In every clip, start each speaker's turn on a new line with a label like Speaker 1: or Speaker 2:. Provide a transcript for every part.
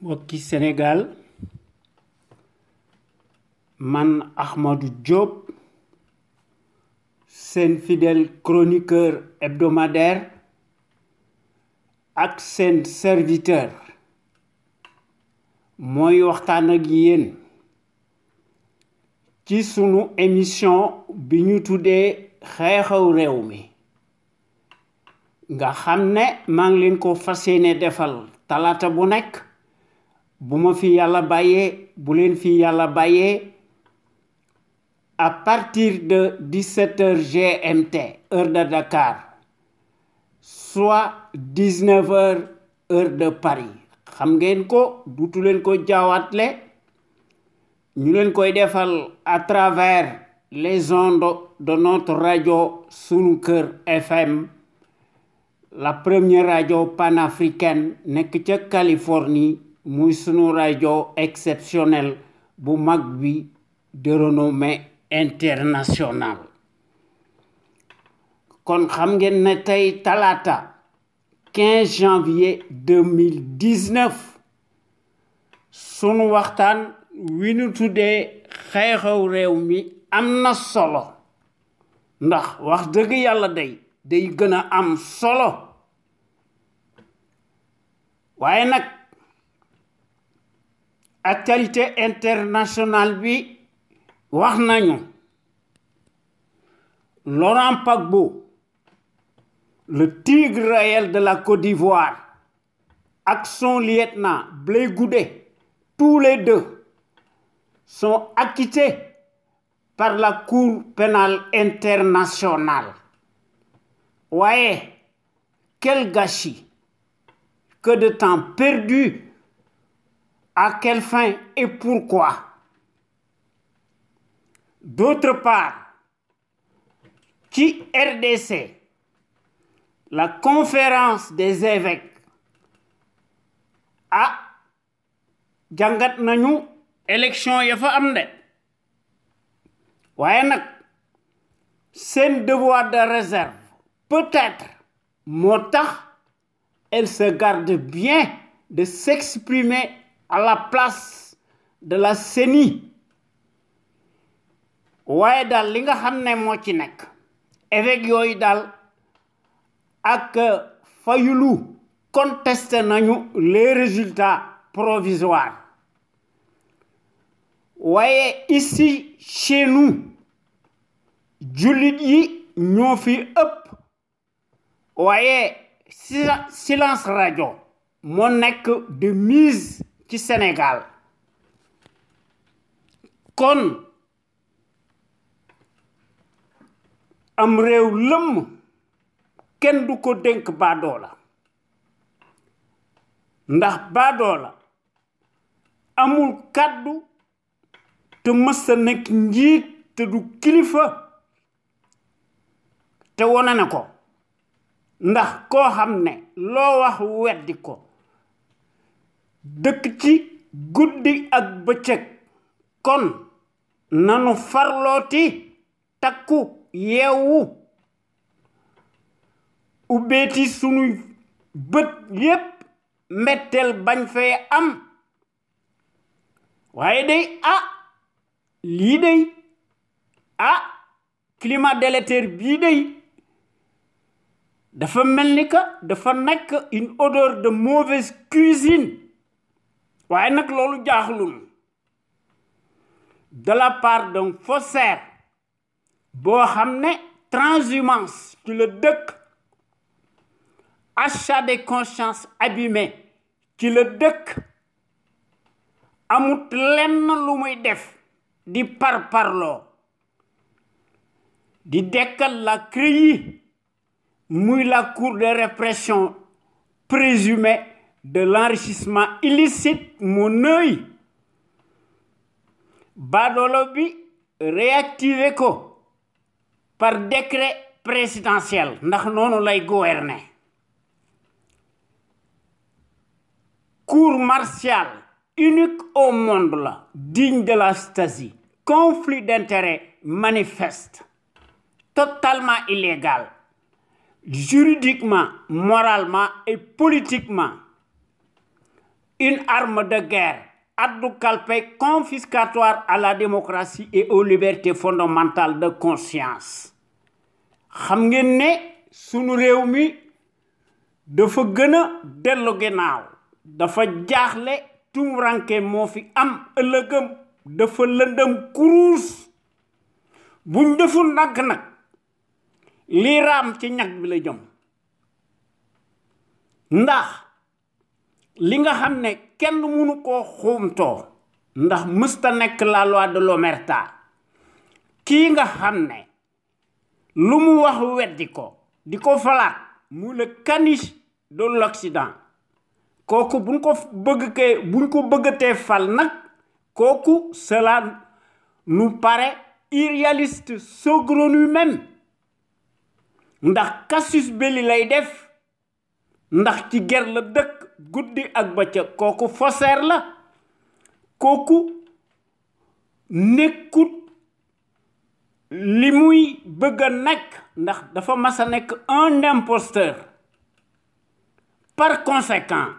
Speaker 1: mbokki Sénégal man Ahmadou Diop seen fidèle chroniqueur hebdomadaire ak seen serviteur mooy waxtaan ak yéen ci sunu émission bi ñu tuddee xew-xew réew mi nga xam ne maa ngi leen ko fas yéene defal talaata bu nekk bu ma fi yàlla bàyyee bu leen fi yàlla bàyyee à partir de 17h GMT heure de Dakar soit 19h heure de Paris xam ngeen ko dutu leen ko jaawaatle ñu leen koy defal à travers les ondes de notre radio Sunu Kër FM la première radio panafricaine nekk ca Californie muy sunu radio exceptionnel bu mag bi de renommée internationale kon xam ngeen ne tey talaata 15 janvier 2019 sunu waxtaan wi ñu tuddee xew-xew réew mi am na solo ndax wax dëgg yàlla day gën a am solo waaye nag actualité internationale bi wax nañu Laurent Gbagbo le tigre réel de la Côte d'Ivoire ak son lieutenant Blé Goudé tous les deux sont acquittés par la Cour pénale internationale. Ouais, quel gâchis! Que de temps perdu! À quelle fin et pourquoi? D'autre part, qui RDC, la conférence des évêques a jàngat nañu élection ya fa am de waaye nag seen devoir de réserve peut-être moo tax elle se garde bien de s'exprimer à la place de la CENI waaye daal li nga xam ne moo ci nekk évêque yooyu daal ak Fayulu contesté nañu les résultats provisoires waaye ici chez nous jullit yi ñoo fi ëpp waaye silence radio moo nekk de mise ci Sénégal kon am réew lëmm kenn du ko dénk baadoola ndax baadoola amul kàddu te mësta nekk njiit te du kilifa te wone na ko ndax koo xam ne loo wax weddi ko dëkk ci guddi ak bëccëg kon nanu farlooti takku yeewu ubbeeti sunu bët yépp mbetteel bañ fee am waaye day lii day climat délétère bii day dafa mel ni que dafa nekk une odeur de mauvaise cuisine waaye nag loolu jaaxlul de la part d'un faussaire boo xam ne transhumance ci la dëkk achat de conscience abîmée ci la dëkk amut lenn lu muy def di parparloo di dekkal la CREI muy la cour de répression présumée de l'enrichissement illicite mon œil baadoolo bi réactivé ko par décret présidentiel ndax noonu lay gouverner cour martiale unique au monde la digne de la Stasi conflit d'intérêts manifeste totalement illégal juridiquement moralement et politiquement une arme de guerre, addu kalpe confiscatoire à la démocratie et aux libertés fondamentales de conscience. Xam ngeen ne sunu réew mi dafa gëna dellu ginnaaw, dafa jaaxle, tumuranke moo fi am, ëllëgëm dafa lëndëm kuruus. Buñ deful nag lii raam ci ñag bi la jëm. Ndax li nga xam ne kenn mënu koo xuumtoo, ndax mësta nekk la loi de l'omerta, kii nga xam ne lu mu wax weddi ko di ko falaat mu le caniche de l'Occident, kooku buñ ko bëggatee fal nag, kooku cela nous paraît irréaliste, saugrenu même. Ndax casus belli lay def, ndax ci ger la dëkk guddi ak bëccëg, kooku faussaire la, kooku nekkut li muy bëgg a nekk, ndax dafa mas a nekk un imposteur. Par conséquent,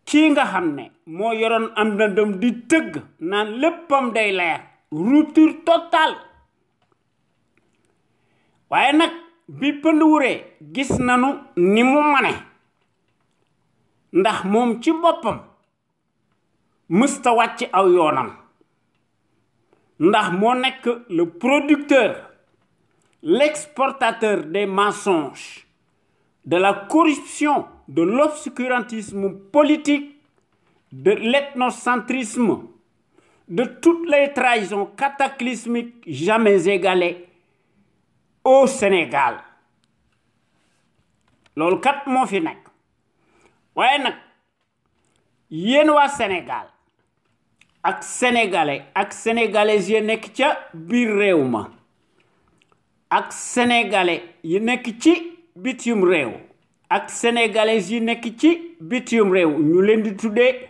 Speaker 1: kii nga xam ne moo yoroon am ndëndëm di tëgg naan léppam day leer, rupture totale. Waaye nag bi pënd wuree gis nanu ni mu mane, ndax moom ci boppam mësta wàcc aw yoonam, ndax moo nekk le producteur, l'exportateur des mensonges, de la corruption, de l'obscurantisme politique, de l'ethnocentrisme, de toutes les trahisons cataclysmiques jamais égalées au Sénégal. Loolu kat moo fi nekk. Waaye nag yéen waa Sénégal ak sénégalais ak sénégalaises yi nekk ca biir réew ma, ak sénégalais yi nekk ci bitim réew, ak sénégalaises yi nekk ci bitim réew, ñu leen di tuddee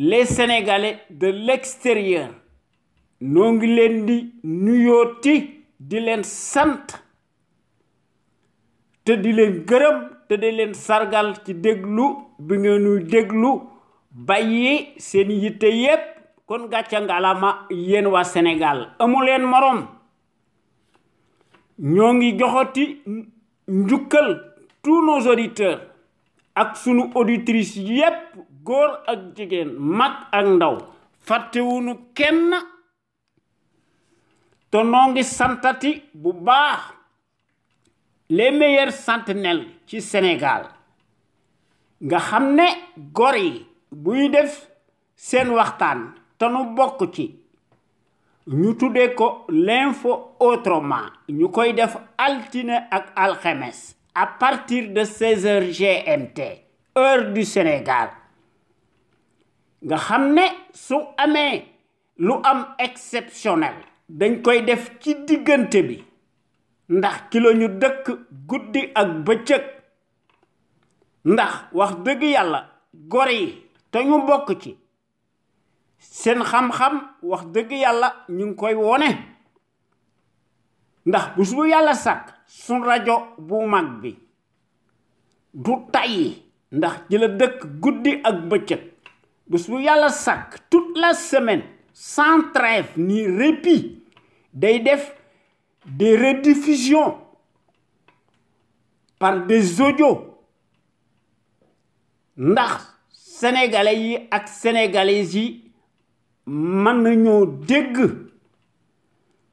Speaker 1: les Sénégalais de l'extérieur. Noo ngi leen di nuyooti, di leen sant te di leen gërëm te di leen sargal ci déglu bi ngeen ñuy déglu, bàyyi seen yitte yépp. Kon gàcca ngalama yéen waa Sénégal, amu leen morom. Ñoo ngi joxoti njukkal tous nos auditeurs ak sunu auditrices yépp, góor ak jigéen, mag ak ndaw, fàttewunu kenn. te noo ngi santati bu baax les meilleurs sentinelles ci Sénégal, nga xam ne gor yi buy def seen waxtaan te nu bokk ci, ñu tuddee ko l'info autrement, ñu koy def altine ak alxemes à partir de 16h GMT, heure du Sénégal. Nga xam ne su amee lu am exceptionnel dañ koy def ci diggante bi, ndax ci la ñu dëkk guddi ak bëccëg. Ndax wax dëgg yàlla gor yi te ñu bokk ci, seen xam-xam wax dëgg yàlla ñu ngi koy wone. Ndax bés bu yàlla sàkk sun rajo bu mag bi du tàyyi, ndax ci la dëkk guddi ak bëccëg. Bés bu yàlla sàkk toute la semaine sans trêve ni répit day def des rediffusions par des audios, ndax sénégalais yi ak sénégalaises yi mën nañoo dégg.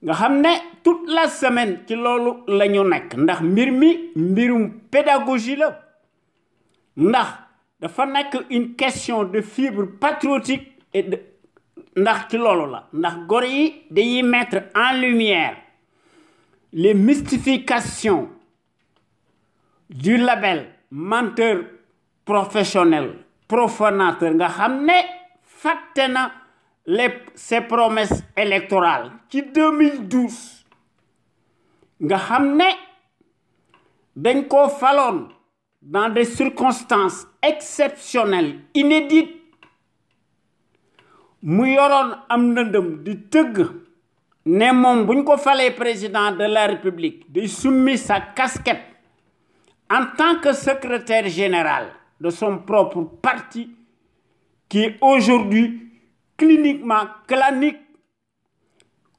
Speaker 1: Nga xam ne toute la semaine ci loolu la ñu nekk, ndax mbir mi mbirum pédagogie la, ndax dafa nekk une question de fibre patriotique et de ndax ci loolu la, ndax gor yi dañuy mettre en lumière les mystifications du label menteur professionnel profanateur, nga xam ne fàtte na ses promesses électorales ci 2012, nga xam ne dañ ko faloon dans des circonstances exceptionnelles, inédites, mu yoroon am ndëndëm di tëgg ne moom buñ ko falee président de la République day summi sa casquette en tant que secrétaire général de son propre parti qui est aujourd'hui cliniquement clanique.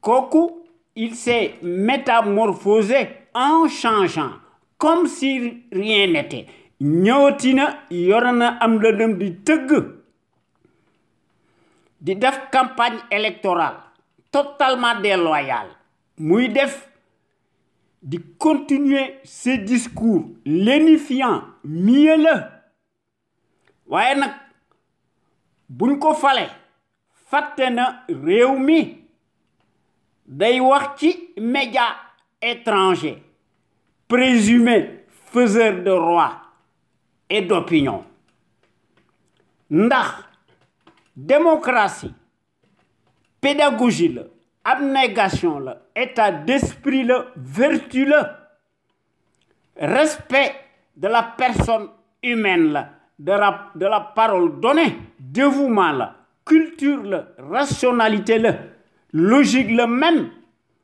Speaker 1: Kooku, il s'est métamorphosé en changeant, comme si rien n'était. ñëwati na yor na am lëndëm di tëgg di def campagne électorale totalement déloyale muy def di continuer ses discours lénifiants mielleux waaye nag buñ ko fale fàtte na réew mi day wax ci médias étrangers présumés faiseurs de roi et d'opinion ndax démocratie pédagogie la abnégation la état d'esprit la vertu la respect de la personne humaine la de la parole donnée dévouement la culture la rationalité la logique la même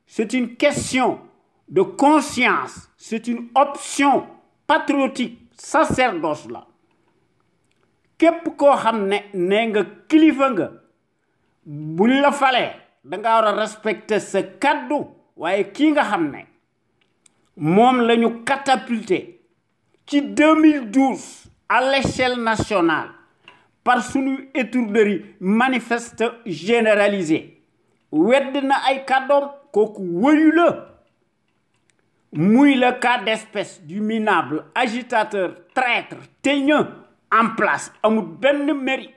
Speaker 1: c'est une question de conscience c'est une option patriotique sacerdoce la képp koo xam ne nee nga kilifa nga buñ la falee da nga war a respecter sa kaddu waaye kii nga xam ne moom la ñu catapulté ci 2012 à l'échelle nationale par sunu étourderie manifeste généralisée wedd na ay kàddoom kooku wëyu la muy le cas d'espèce du minable agitateur traître teigneux en place amul benn mérite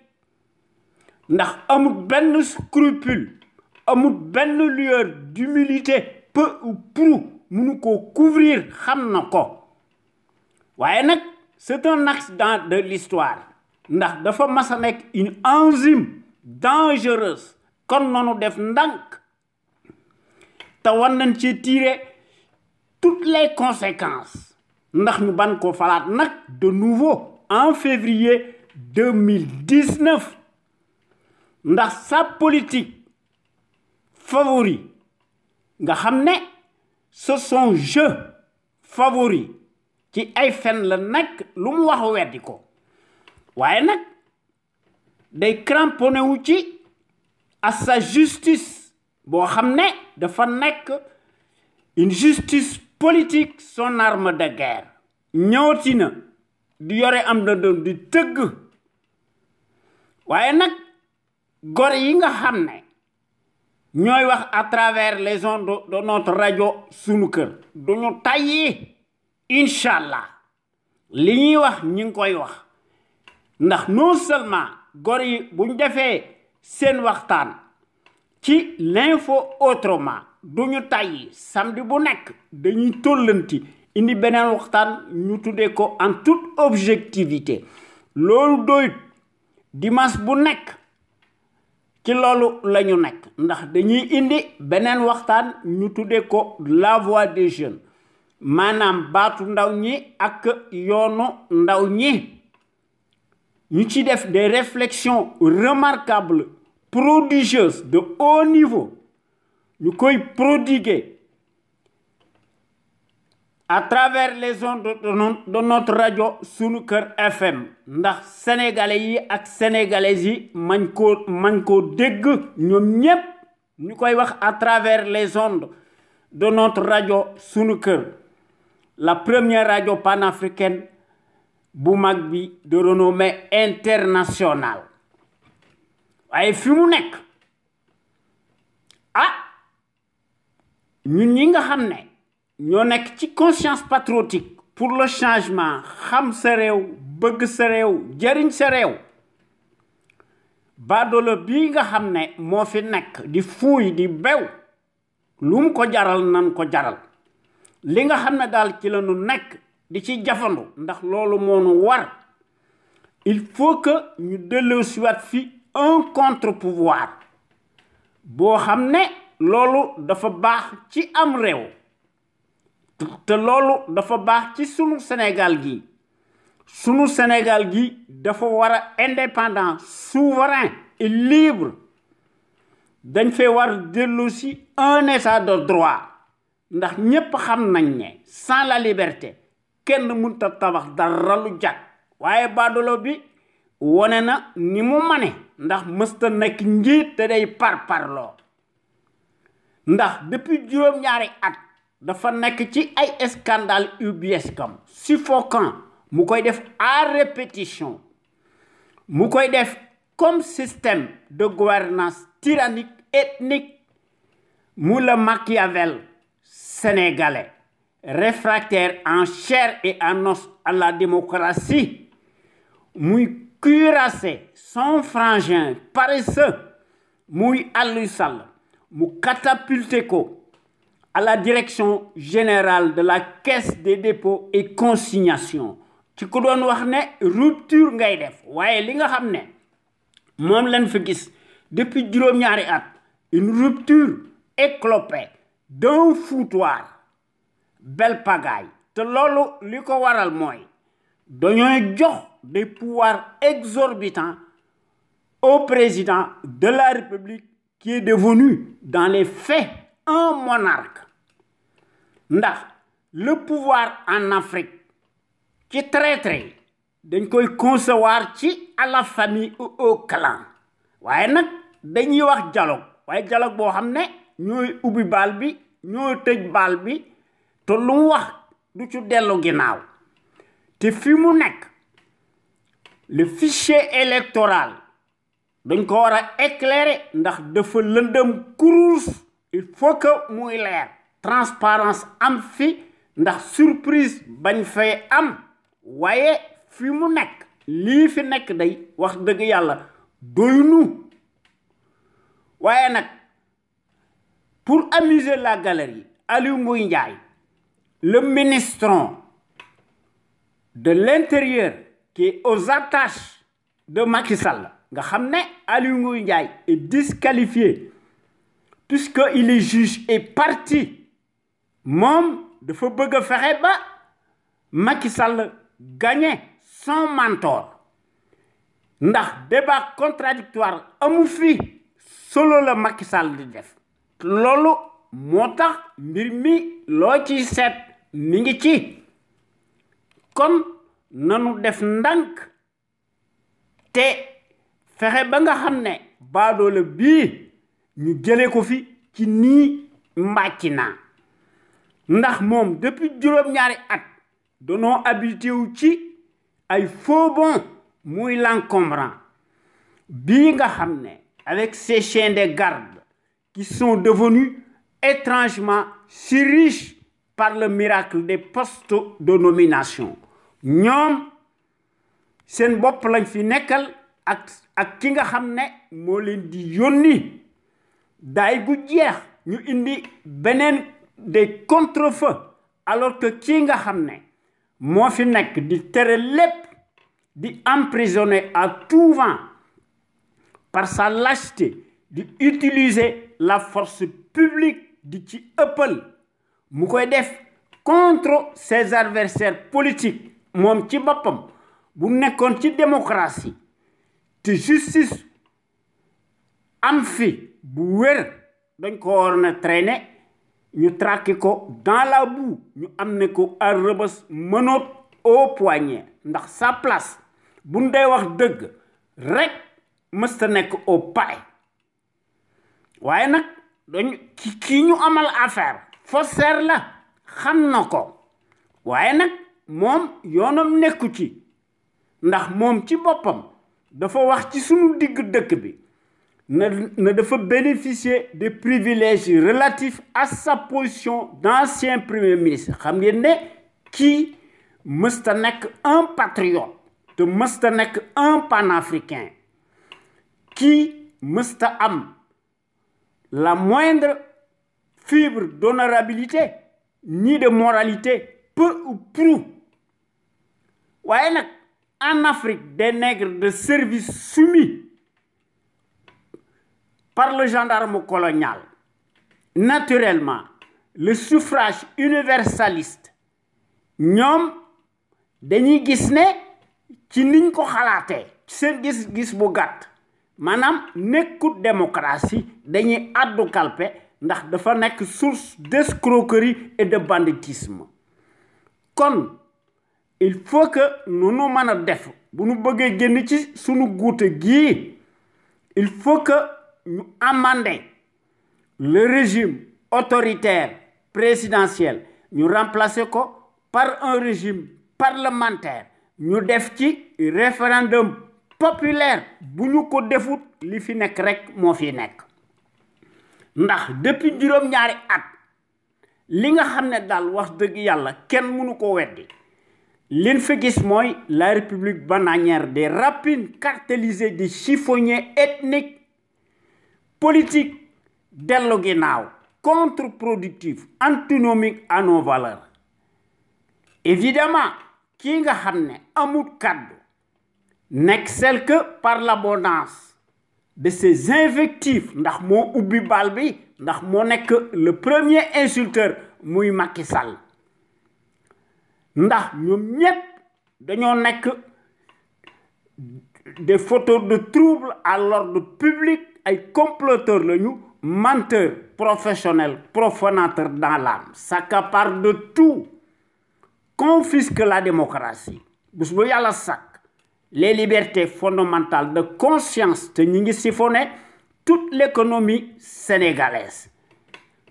Speaker 1: ndax amul benn scrupule amul benn lueur d'humilité peu ou prou mënu ko couvrir xam na ko waaye nag c'est un accident de l'histoire ndax dafa mas a nekk une enzyme dangereuse kon noonu def ndànk te war nañ ci tirer toutes les conséquences ndax ñu ban ko falaat nag de nouveau en février 2019 ndax sa politique favori nga xam ne ce sont jeux favoris ci ay fen la nekk lu mu wax weddi ko waaye nag day cramponné wu ci à sa justice boo xam ne dafa nekk une justice politique son arme de guerre ñëwati na di yore am na doon di tëgg waaye nag gor yi nga xam ne ñooy wax à travers les ondes de notre rajo sunu kër duñu tàyyi inchallah li ñuy wax ñi ngi koy wax ndax non seulement gor yi buñ defee seen waxtaan ci l'info autrement duñu tàyyi samedi bu nekk dañuy tollanti indi beneen waxtaan ñu tuddee ko en toute objectivité loolu doyut dimanche bu nekk ci loolu la ñu nekk ndax dañuy indi beneen waxtaan ñu tuddee ko la voix des jeunes maanaam baatu ndaw ñi ak yoonu ndaw ñi ñu ci def des réflexions remarquables prodigieuses de haut niveau ñu koy prodiguer à travers les ondes de notre radio sunu kër FM ndax sénégalais yi ak sénégalaises yi mañ koo dégg ñoom ñépp ñu koy wax à travers les ondes de notre radio sunu kër la première radio panafricaine bu mag bi de renommée internationale waaye fi mu nekk ñun ñi nga xam ne ñoo nekk ci conscience patriotique pour le changement xam sa réew bëgg sa réew jariñ sa réew baadoolo bii nga xam ne moo fi nekk di fuuy di bew lu mu ko jaral nan ko jaral li nga xam ne daal ci la ñu nekk di ci jafandu ndax loolu moo nu war il faut que ñu delloosiwaat fi un contre-pouvoir boo xam ne loolu dafa baax ci am réew te loolu dafa baax ci sunu Sénégal gi dafa war a indépendant souverain et libre dañ fee war delloosi un état de droit ndax ñépp xam nañ ne sans la liberté kenn mënta tabax dara lu jag waaye baadolo bi wone na ni mu mane ndax mësta nekk njiit te day parparloo ndax depuis juróom-ñaari at dafa nekk ci ay scandale ubiescam suffocant mu koy def à répétition mu koy def comme système de gouvernance tyrannique ethnique mu le Machiavel sénégalais réfractaire en chair et en os à la démocratie muy cuirassé son frangin paresseux muy Aliou Sall mu catapulté ko à la direction générale de la caisse des dépôts et consignations ci ko doon wax ne rupture ngay def waaye li nga xam ne moom lañ fi gis depuis juróom-ñaari at une rupture éclopée d'un foutoir belle pagaille te loolu li ko waral mooy dañoo jox des pouvoirs exorbitants au président de la République qui est devenu dans les faits un monarque ndax le pouvoir en Afrique ci traître dañ koy concevoir ci à la famille ou au clan waaye nag dañuy wax dialogue waaye dialogue boo xam ne ñooy ubbi baal bi ñooy tëj baal bi te lu mu wax du ci dellu ginnaaw te fi mu nekk le fichier électoral dañ ko war a éclairer ndax dafa lëndëm kuruus il faut que muy leer transparence am fi ndax surprise bañ fay am waaye fi mu nekk lii fi nekk day wax dëgg yàlla doynu waaye nag pour amuser la galerie Aliou Ngouille Ndiaye le ministron de l'intérieur qui est aux attaches de Macky Sall nga xam ne Aliou Ngouille Ndiaye est disqualifié puisqu'il est juge et parti moom dafa bëgg a fexe ba Macky Sall gagné son mentor ndax débat contradictoire amu fi solo la Macky Sall di def loolu moo tax mbir mi loo ci seet mi ngi ci kon nanu def ndànk te fexe ba nga xam ne baadoole bii ñu jële ko fi ci nii mbàcci naa ndax moom depuis juróom-ñaari at danoo habitué wu ci ay faux bons muy l'encombrant bii nga xam ne avec ces chiens de garde qui sont devenus étrangement si riches par le miracle des postes de nomination ñoom seen bopp lañ fi nekkal ak ki nga xam ne moo leen di yónni daay gu jeex ñu indi beneen des contre-feux alors que ki nga xam ne moo fi nekk di tere lépp di emprisonner à tout vent par sa lâcheté di utiliser la force publique di ci ëppal mu koy def contre ses adversaires politiques moom ci boppam bu nekkoon ci démocratie te justice am fi bu wér dañ ko war na traîner ñu traqué ko dans la boue ñu amené ko à Rebeuss menottes au poignet ndax sa place bu ñu day wax dëgg rek mësta nekk au palais waaye nag dañu kii ñu amal affaire faussaire la xam na ko waaye nag moom yoonam nekku ci ndax moom ci boppam dafa wax ci sunu digg dëkk bi ne dafa bénéficier des privilèges relatifs à sa position d'ancien premier ministre xam ngeen ne kii mësta nekk un patriote te mësta nekk un panafricain kii mësta am la moindre fibre d'honorabilité ni de moralité peu ou prou waaye nag en Afrique des nègres de service soumis par le gendarme colonial naturellement le suffrage universaliste ñoom dañuy gis ne ci niñ ko xalaatee ci seen gis-gis bu gàtt maanaam nekkut démocratie dañuy addu kalpe ndax dafa nekk source d'escroquerie et de banditisme kon il faut que nous nous mën a def bu nu bëggee génn ci sunu guute gii il faut que ñu amender le régime autoritaire présidentiel ñu remplacer ko par un régime parlementaire ñu def ci référendum populaire bu ñu ko defut li fi nekk rek moo fi nekk ndax depuis juróom-ñaari at li nga xam ne daal wax dëgg yàlla kenn mënu ko weddi liñ fi gis mooy la république bananière des rapines cartélisées des chiffonniers ethniques politiques dellu ginnaaw contre-productif antinomique à nos valeurs évidemment kii nga xam ne amul kàddu nekk celle que par l'abondance de ces invectives ndax moo ubbi bal bi ndax moo nekk le premier insulteur muy Macky Sall ndax ñoom ñépp dañoo nekk des fauteurs de troubles à l'ordre public ay comploteurs lañu menteurs professionnels profanateurs dans l'âme s'accaparent de tout confisquent la démocratie bés bu yàlla sàkk les libertés fondamentales de conscience te ñi ngi siphonné toute l'économie sénégalaise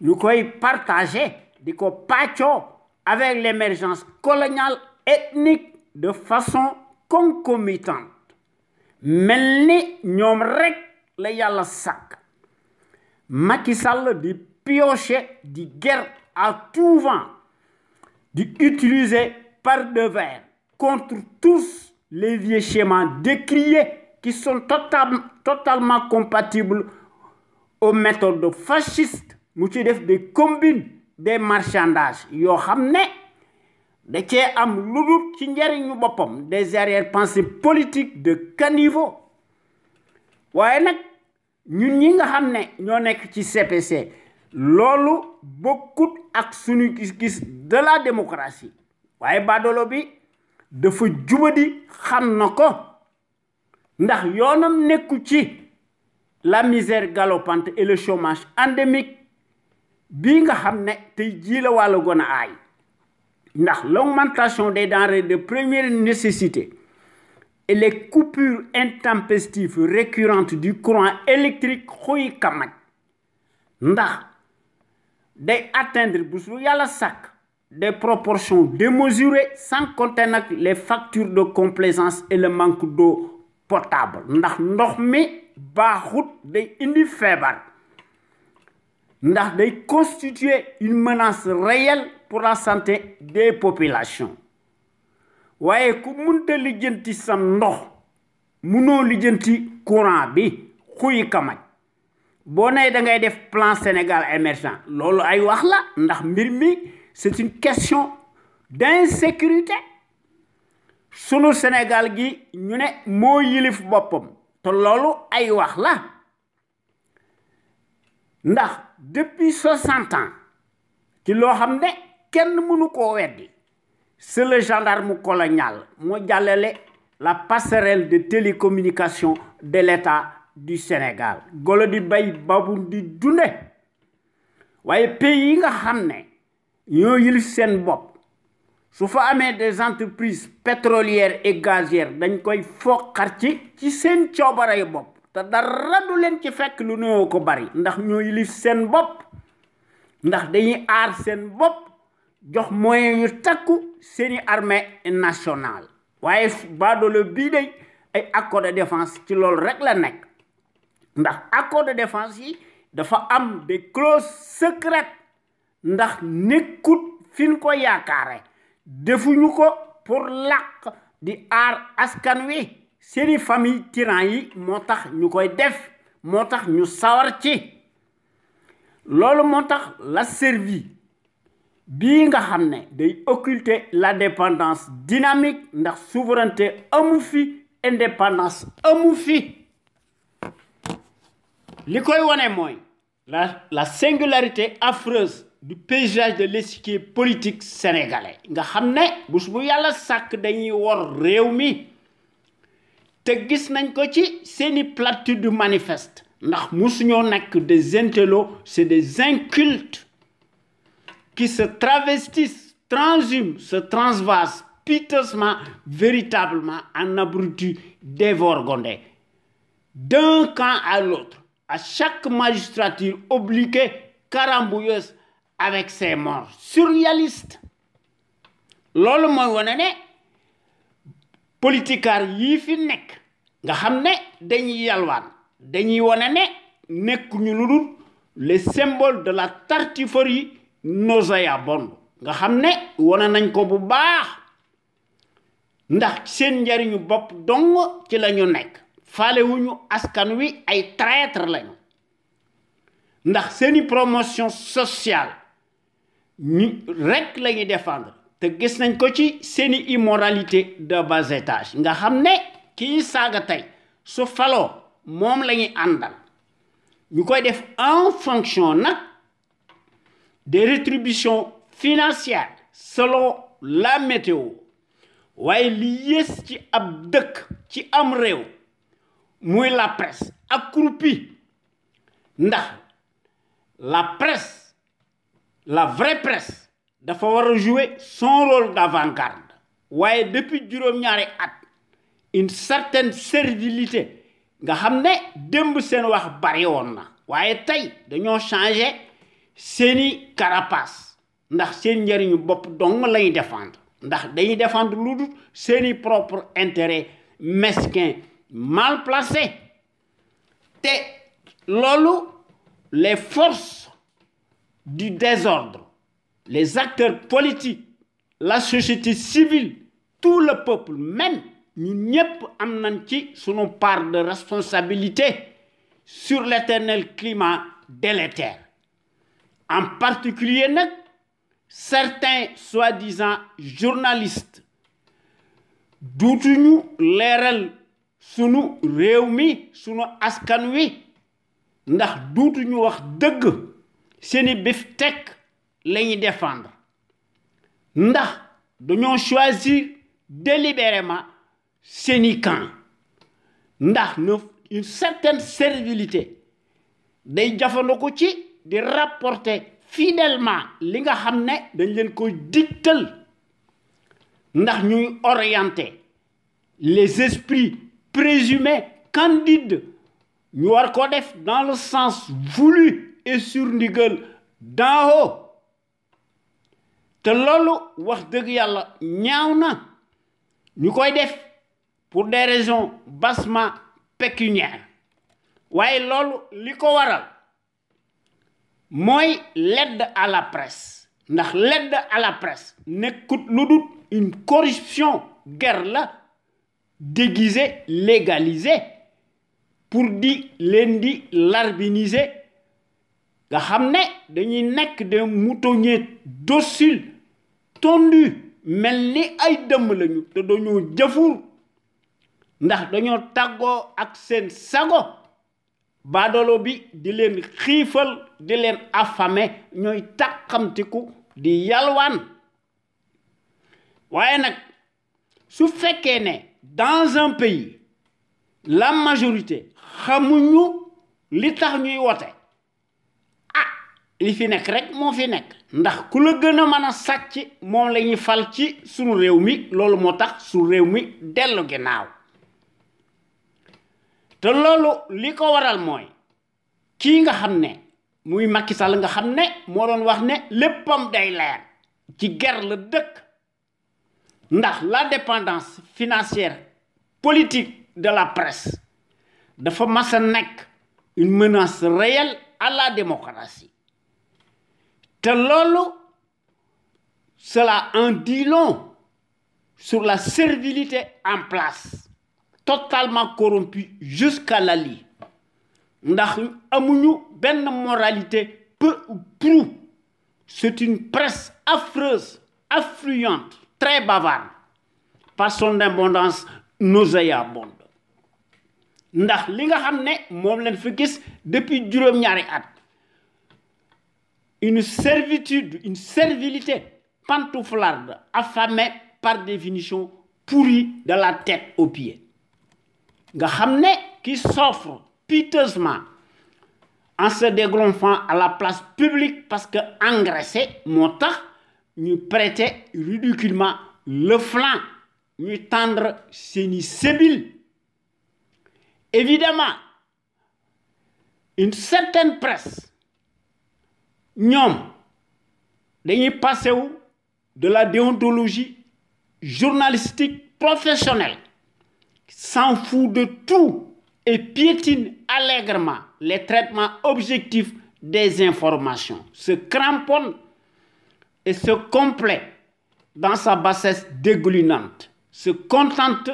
Speaker 1: ñu koy partager di ko pàccoo avec l'émergence coloniale ethnique de façon concomitante mel ni ñoom rek la yàlla sàkk Macky Sall di piocher di guerre à tout vent di utiliser par devers contre tous les vieux schémas décriés qui sont totalement compatibles aux méthodes fascistes mu ci def des combines des marchandages yoo xam ne da cee am lu dul ci njariñu boppam des arrière-pensées politiques de caniveau waaye nag ñun ñi nga xam ne ñoo nekk ci CPC loolu bokkut ak suñu gis-gis de la démocratie waaye baadolo bi dafa jubadi xam na ko ndax yoonam nekku ci la misère galopante et le chômage endémique bii nga xam ne tey jii la wàllu gën a aay ndax l'augmentation des denrées de première nécessité et les coupures intempestives récurrentes du courant électrique xuy kamaj ndax day atteindre bu su yàlla sàkk des proportions démesurées sans compter nag les factures de complaisance et le manque d'eau potable ndax ndox mi baaxut day indi feebar ndax day constituer une menace réelle pour la santé des populations waaye ku munta lijjanti sa ndox munoo lijjanti courant bi xuy kamaj boo nee da ngay def plan Sénégal émergent loolu ay wax la ndax mbir mi c'est une question d'insécurité sunu Sénégal gi ñu ne moo yilif boppam te loolu ay wax la ndax depuis 60 ans ci loo xam ne kenn mënu koo weddi c'est le gendarme colonial moo jàllale la passerelle de télécommunication de l'État du Sénégal golo di bay babu di dunde waaye pays yi nga xam ne ñoo yilif seen bopp su fa amee des entreprises pétrolières et gazières dañ koy foqar ci seen coobare bopp te dara du leen ci fekk lu nuyoo ko bari ndax ñoo yilif seen bopp ndax dañuy aar seen bopp jox moyens yu takku seeni armée nationale waaye baadoolo bii day ay accord de défense ci loolu rek la nekk ndax accord de défense yi dafa am des clauses secrètes ndax nekkut fi ñu ko yaakaare defuñu ko pour làq di aar askan wi seeni famille tyran yi moo tax ñu koy def moo tax ñu sawar ci loolu moo tax la servi bii nga xam ne day occulter la dépendance dynamique ndax souveraineté amu fi indépendance amu fi li koy wone mooy la singularité affreuse du paysage de l'échiquier politique sénégalais nga xam ne bés bu yàlla sàkk dañuy wor réew mi te gis nañ ko ci seeni platitude manifeste ndax musuñoo nekk des intellos c'est des incultes qui se travestissent, transhument, se transvasent piteusement, véritablement en abruti dévorgondé. D'un camp à l'autre, à chaque magistrature obliquée, carambouilleuse, avec ses morts surréalistes. Lolo mooy wane ne politikaar yii fi nekk nga xam ne dañuy yalwaan dañuy wane ne nekkuñu lu dul les symboles de la tartufferie nauséabonde nga xam ne wane nañ ko bu baax ndax seen njariñu bopp dong ci la ñu nekk faalewuñu askan wi ay traître lañu ndax seeni promotion sociale ñu rek la ñuy défendre te gis nañ ko ci seeni immoralité de bas étage nga xam ne kii saaga tey su faloo moom la ñuy àndal ñu koy def en fonction nag des rétributions financières selon la météo waaye li yées ci ab dëkk ci am réew muy la presse accroupie ndax la presse la vraie presse dafa war a jouer son rôle d'avant-garde waaye depuis juróom-ñaari at une certaine servilité nga xam ne démb seen wax bari woon na waaye tey dañoo changer seeni carapace ndax seen njariñu bopp dong lañuy défendre ndax dañuy défendre lu dul seeni propre intérêt mesquin mal placé te loolu les forces du désordre les acteurs politiques la société civile tout le peuple même ñun ñépp am nañ ci sunu part de responsabilité sur l'éternel climat délétère en particulier nag certains soi-disant journalistes duutuñu leeral sunu réew mi sunu askan wi ndax duutuñu wax dëgg seeni biftek lañuy défendre ndax dañoo choisir délibérément seeni camp ndax une certaine servilité day jafandoo ci di rapporter fidèlement li nga xam ne dañ leen koy digtal ndax ñuy orienter les esprits présumés candides ñu war ko def dans le sens voulu et sur ndigal d'en haut te loolu wax dëgg yàlla ñaaw na ñu koy def pour des raisons bassement pécuniaires waaye loolu li ko waral mooy l'aide à la presse ndax l'aide à la presse nekkut lu dul une corruption guerre la déguisée légalisée pour di leen di larbiniser nga xam ne dañuy nekk des moutonniers dociles tondus mel ni ay dëmm lañu te dañoo jëfur ndax dañoo tàggoo ak seen sago baadolo bi di leen xiifal di leen affamé ñooy tàqamtiku di yalwaan waaye nag su fekkee ne dans un pays la majorité xamuñu li tax ñuy wote li fi nekk rek moo fi nekk ndax ku la gën a mën a sàcc moom la ñuy fal ci sunu réew mi loolu moo tax sunu réew mi dellu ginnaaw te loolu li ko waral mooy kii nga xam ne muy Macky Sall nga xam ne moo doon wax ne léppam day leer ci guerre la dëkk ndax la dépendance financière politique de la presse dafa mas a nekk une menace réelle à la démocratie te loolu cela en dit long sur la servilité en place totalement corrompue jusqu'à la lie ndax amuñu benn moralité peu ou prou c'est une presse affreuse affluente très bavarde par son abondance nauséabonde ndax li nga xam ne moom leen fi gis depuis juróom-ñaari at une servitude une servilité pantouflarde affamée par définition pourrie de la tête aux pieds nga xam ne qui s'offre piteusement en se dégonflant à la place publique parce que engraissé moo tax ñu prêter ridiculement le flanc ñuy tendre seeni sébile. Évidemment, une certaine presse ñoom dañuy passé wu de la déontologie journalistique professionnelle, s'en fout de tout et piétine allègrement les traitements objectifs des informations, se cramponne et se complaît dans sa bassesse dégoulinante, se contente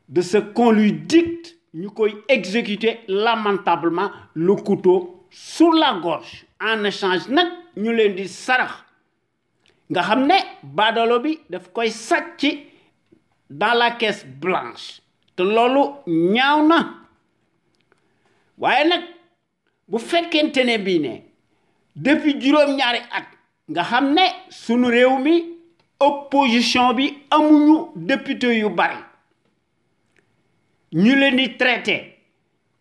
Speaker 1: de ce qu'on lui dicte, ñu koy exécuter lamentablement le couteau sur la gorge. En échange nag ñu leen di sarax nga xam ne baadolo bi daf koy sàcc dans la caisse blanche te loolu ñaaw na. waaye nag bu fekkente ne bii ne depuis juróom-ñaari at nga xam ne sunu réew mi opposition bi amuñu député yu bari ñu leen di traité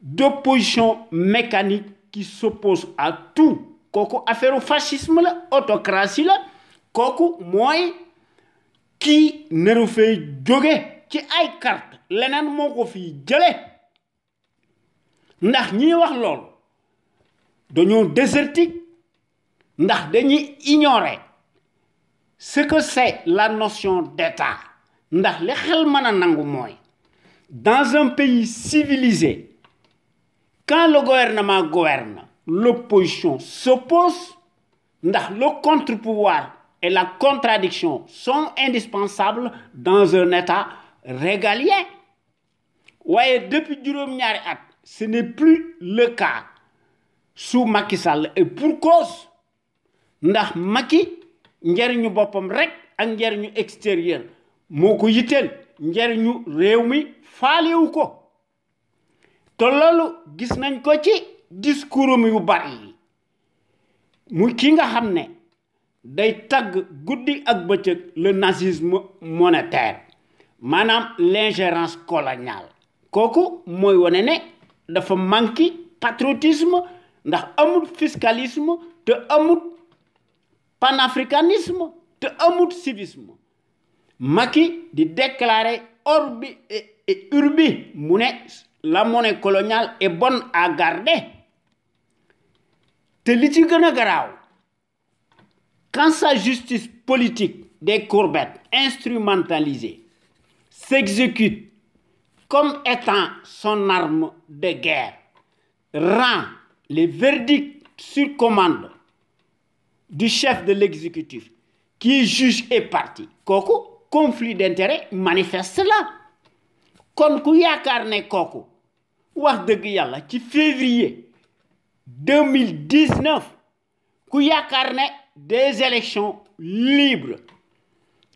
Speaker 1: d'opposition mécanique qui s'oppose à tout. kooku affaire fascisme la, autocratie la, kooku mooy kii naru fay jóge ci ay carte leneen moo ko fi jële. ndax ñi wax loolu dañoo désertique, ndax dañuy ignorer ce que c'est la notion d'État. ndax li xel mën a nangu mooy dans un pays civilisé, quand le gouvernement gouverne, l'opposition s'oppose, ndax le contre-pouvoir et la contradiction sont indispensables dans un État régalien. waaye depuis juróom-ñaari at ce n'est plus le cas sous Macky Sall et pour cause. ndax Macky njariñu boppam rek ak njariñu extérieur moo ko yitteel, njariñu réew mi faalewu ko. te loolu gis nañ ko ci discours yu bari yi muy ki nga xam ne day tagg guddi ak bëccëg le nazisme monétaire, maanaam l'ingérence coloniale. kooku mooy wane ne dafa manqué patriotisme, ndax amul fiscalisme te amul panafricanisme te amul civisme. Macky di déclarer orbi et urbi mu ne la monnaie coloniale est bonne à garder. te li ci gën a garaaw, quand sa justice politique des courbettes instrumentalisée s'exécute comme étant son arme de guerre, rend les verdicts sur commande du chef de l'exécutif qui est juge et partie, kooku conflit d'intérêt manifeste la. kon ku yaakaar ne kooku wax dëgg yàlla ci février 2019 ku yaakaar ne des élections libres,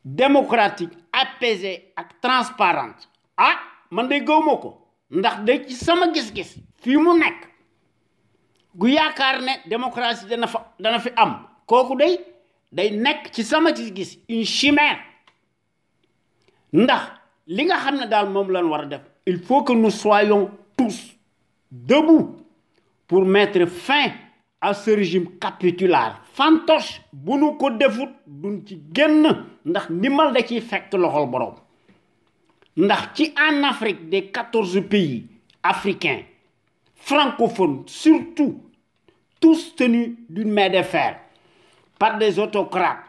Speaker 1: démocratiques, apaisées ak transparentes, man de gëwuma ko. ndax de ci sama gis-gis fii mu nekk gu yaakaar ne démocratie dana fi am, kooku day nekk ci sama gis-gis une chimère. ndax li nga xam ne daal moom lañ war a def, il faut que nous soyons tous debout pour mettre fin à ce régime capitulaire fantoche. bu nu ko defut duñ ci génn, ndax ndimbal da ciy fekk loxol borom. ndax ci en Afrique des 14 pays africains francophones surtout, tous tenus d'une main de fer par des autocrates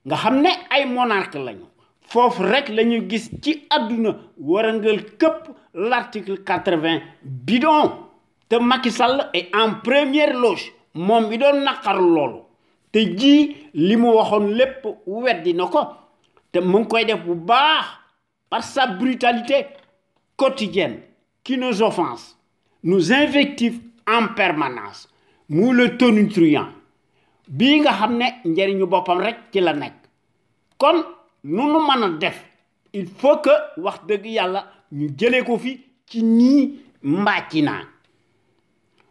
Speaker 1: nga xam ne ay monarques lañu, foofu rek la ñu gis ci àdduna warangal këpp l'article 80 bidon. te Macky Sall est en première loge, moom bi doon naqaru loolu te ji li mu waxoon lépp weddi na ko, te mu ngi koy def bu baax par sa brutalité quotidienne qui nous offense, nous invective en permanence, muy le tonitruant bii nga xam ne njariñu boppam rek ci la nekk. kon nu nu mën a def, il faut que wax dëgg yàlla ñu jëlee ko fi ci nii mbàcci naa.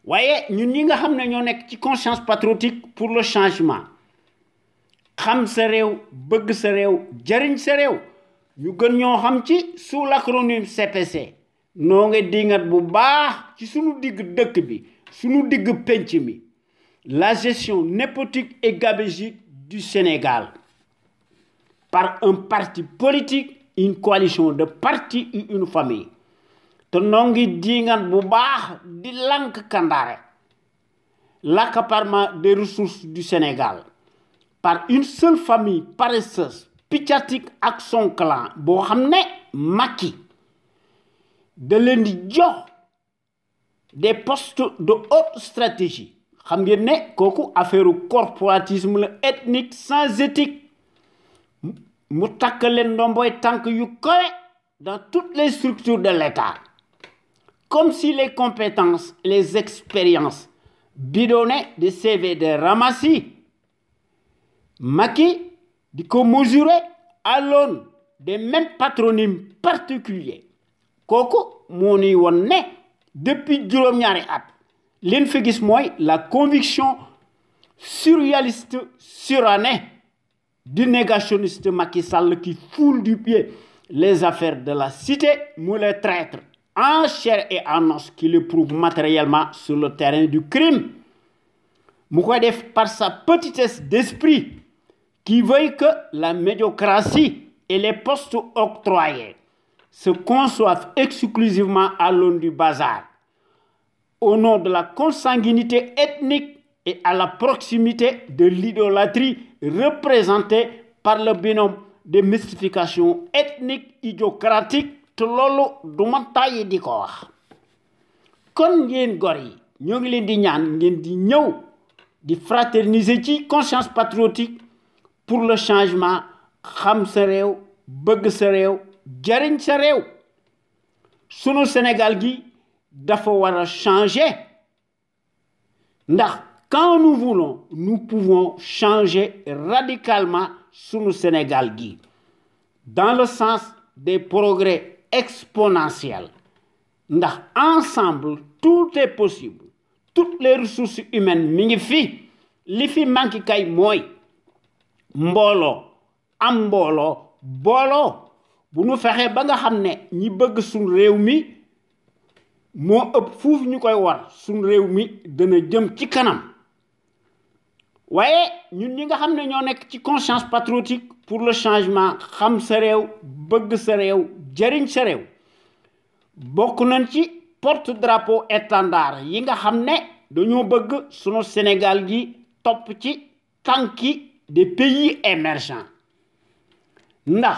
Speaker 1: waaye ñun ñi nga xam ne ñoo nekk ci conscience patriotique pour le changement, xam sa réew, bëgg sa réew, jariñ sa réew, ñu gën ñoo xam ci sous l'acronyme CPC. noo nga dingat bu baax ci sunu digg dëkk bi, sunu digg penc mi, la gestion népotique et gabégique du Sénégal. par un parti politique, une coalition de partis ou une famille. te nongi dingan bu baax di lank kandare l'accaparement des ressources du Sénégal par une seule famille paresseuse piccatique ak son clan boo xam ne Macky da leen di jox des postes de haute stratégie xam ngeen ne kooku affaire corporatisme ethnique sans éthique mu takk leen ndomboy tànk yu kowe dans toutes les structures de l'État comme si les compétences les expériences bidonnées de CV de ramassis Macky di ko mesurer à l'aune des mêmes patronymes particuliers kooku moo nuy won ne depuis juróom-ñaari at leen fi gis mooy la conviction surréaliste surannée du négationniste Macky Sall qui foule du pied les affaires de la cité mu les traîtres en chair et en os qui le prouvent matériellement sur le terrain du crime mu koy def par sa petitesse d'esprit qui veut que la médiocratie et les postes octroyés se conçoivent exclusivement à l'aune du bazar, au nom de la consanguinité ethnique et à la proximité de l'idolâtrie représentée par le binôme de mystification ethnique idiocratique te loolu du ma tàyyi di ko wax kon ngeen gor yi ñoo ngi leen di ñaan ngeen di ñëw di fraterniser ci conscience patriotique pour le changement xam sa réew bëgg sa réew jariñ sa réew sunu Sénégal gi dafa war a changer ndax quand nous voulons nous pouvons changer radicalement sunu Sénégal gi dans le sens des progrès exponentiels ndax ensemble tout est possible toutes les ressources humaines mi ngi fi li fi manqué kay mooy mbooloo am mbooloo booloo bu nu fexee ba nga xam ne ñi bëgg suñ réew mi moo ëpp fuuf ñu koy war suñ réew mi dana jëm ci kanam waaye ñun ñi nga xam ne ñoo nekk ci conscience patriotique pour le changement xam sa réew bëgg sa réew jariñ sa réew bokk nañ ci porte-drapeau étendard yi nga xam ne dañoo bëgg sunu Sénégal gi topp ci tànki des pays émergents ndax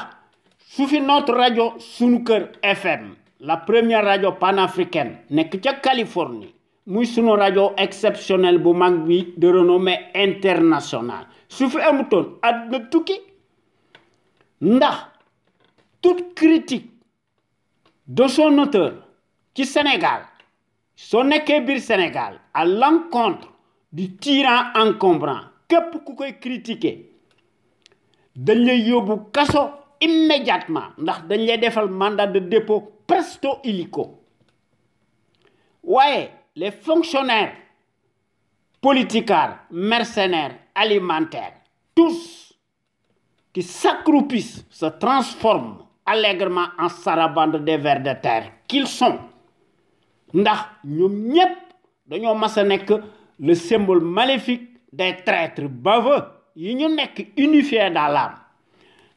Speaker 1: su fi notre rajo sunu kër FM la première radio panafricaine nekk ca Californie muy sunu rajo exceptionnel bu mag bi de renommée internationale su fi amutoon àdduna tukki ndax toute critique de son auteur ci Sénégal soo nekkee biir Sénégal à l'encontre du tyran encombrant képp ku koy critiquer dañ lay yóbbu kaso immédiatement ndax dañ lay defal mandat de dépôt presto illico waaye les fonctionnaires politicards mercenaires alimentaires tous qui s'accroupissent se transforment allègrement en sarabande des vers de terre qu'ils sont ndax ñoom ñépp dañoo mas a nekk le symbole maléfique des traîtres baveux yi ñu nekk unifiés dans l'âme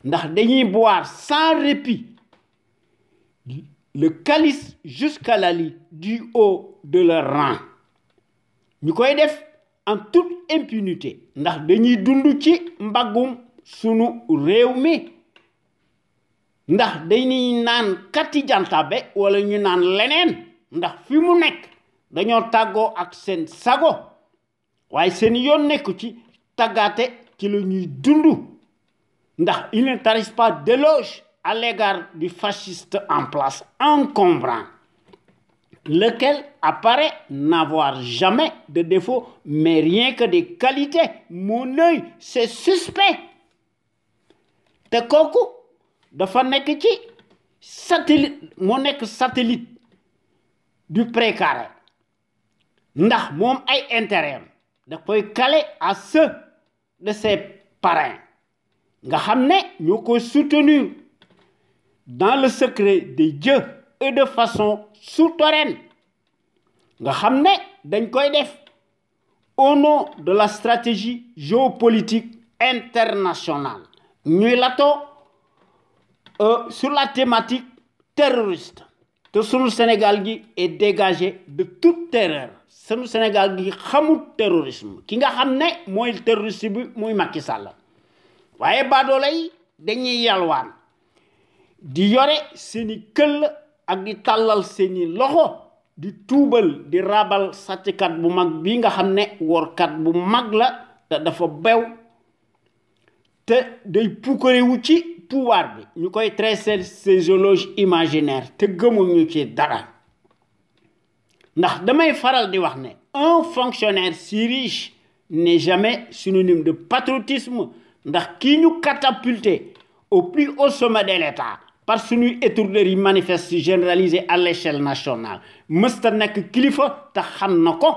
Speaker 1: ndax dañuy boire sans répit le calice jusqu'à la lie du haut de leur rang ñu koy def en toute impunité ndax dañuy dund ci mbaggum sunu réew mi ndax dañuy naan kati jantabe wala ñu naan leneen ndax fi mu nekk dañoo tàggoo ak seen sago waaye seen yoon nekku ci tàggaate ci la ñuy dund ndax il ne tarisse pas d'éloge à l'égard du fasciste en place encombrant lequel apparaît n'avoir jamais de défaut mais rien que des qualités mon œil c'est suspect te kooku dafa nekk ci satellite moo nekk satellite du précaré ndax moom ay intérêt da koy caler à ceux de ses parrains nga xam ne ñoo koy soutenir dans le secret des dieux et de façon souterraine nga xam ne dañ koy def au nom de la stratégie géopolitique internationale ñuy lato sur la thématique terroriste te sunu Sénégal gi est dégagé de toute terreur sunu Sénégal gi xamul terrorisme ki nga xam ne mooy terroriste bi muy Macky Sall waaye baadoolo yi dañuy yalwaan di yore seeni këll ak di tàllal seeni loxo di tuubal di rabal sàcckat bu mag bi nga xam ne workat bu mag la te dafa bew te day puukarewu ci pouvoir bi ñu koy tracer ces éloges imaginaires te gëmuñu ci dara ndax damay faral di wax ne un fonctionnaire si riche n'est jamais synonyme de patriotisme ndax kii ñu catapulté au plus haut sommet de l'État par suñuy étourderie manifeste généralisée à l'échelle nationale mësta nekk kilifa te xam na ko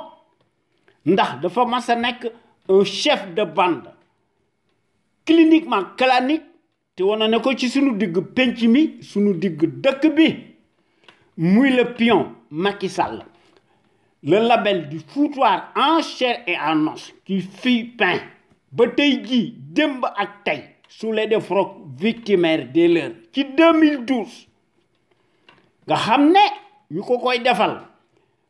Speaker 1: ndax dafa mas a nekk un chef de bande cliniquement clanique te wane na ko ci suñu digg penc mi suñu digg dëkk bi muy le pion Macky Sall le label du foutoir en chair et en os qui fit peint ba tey jii démb ak tey sous les défroques victimaires des leurs ci 2012 nga xam ne ñu ko koy defal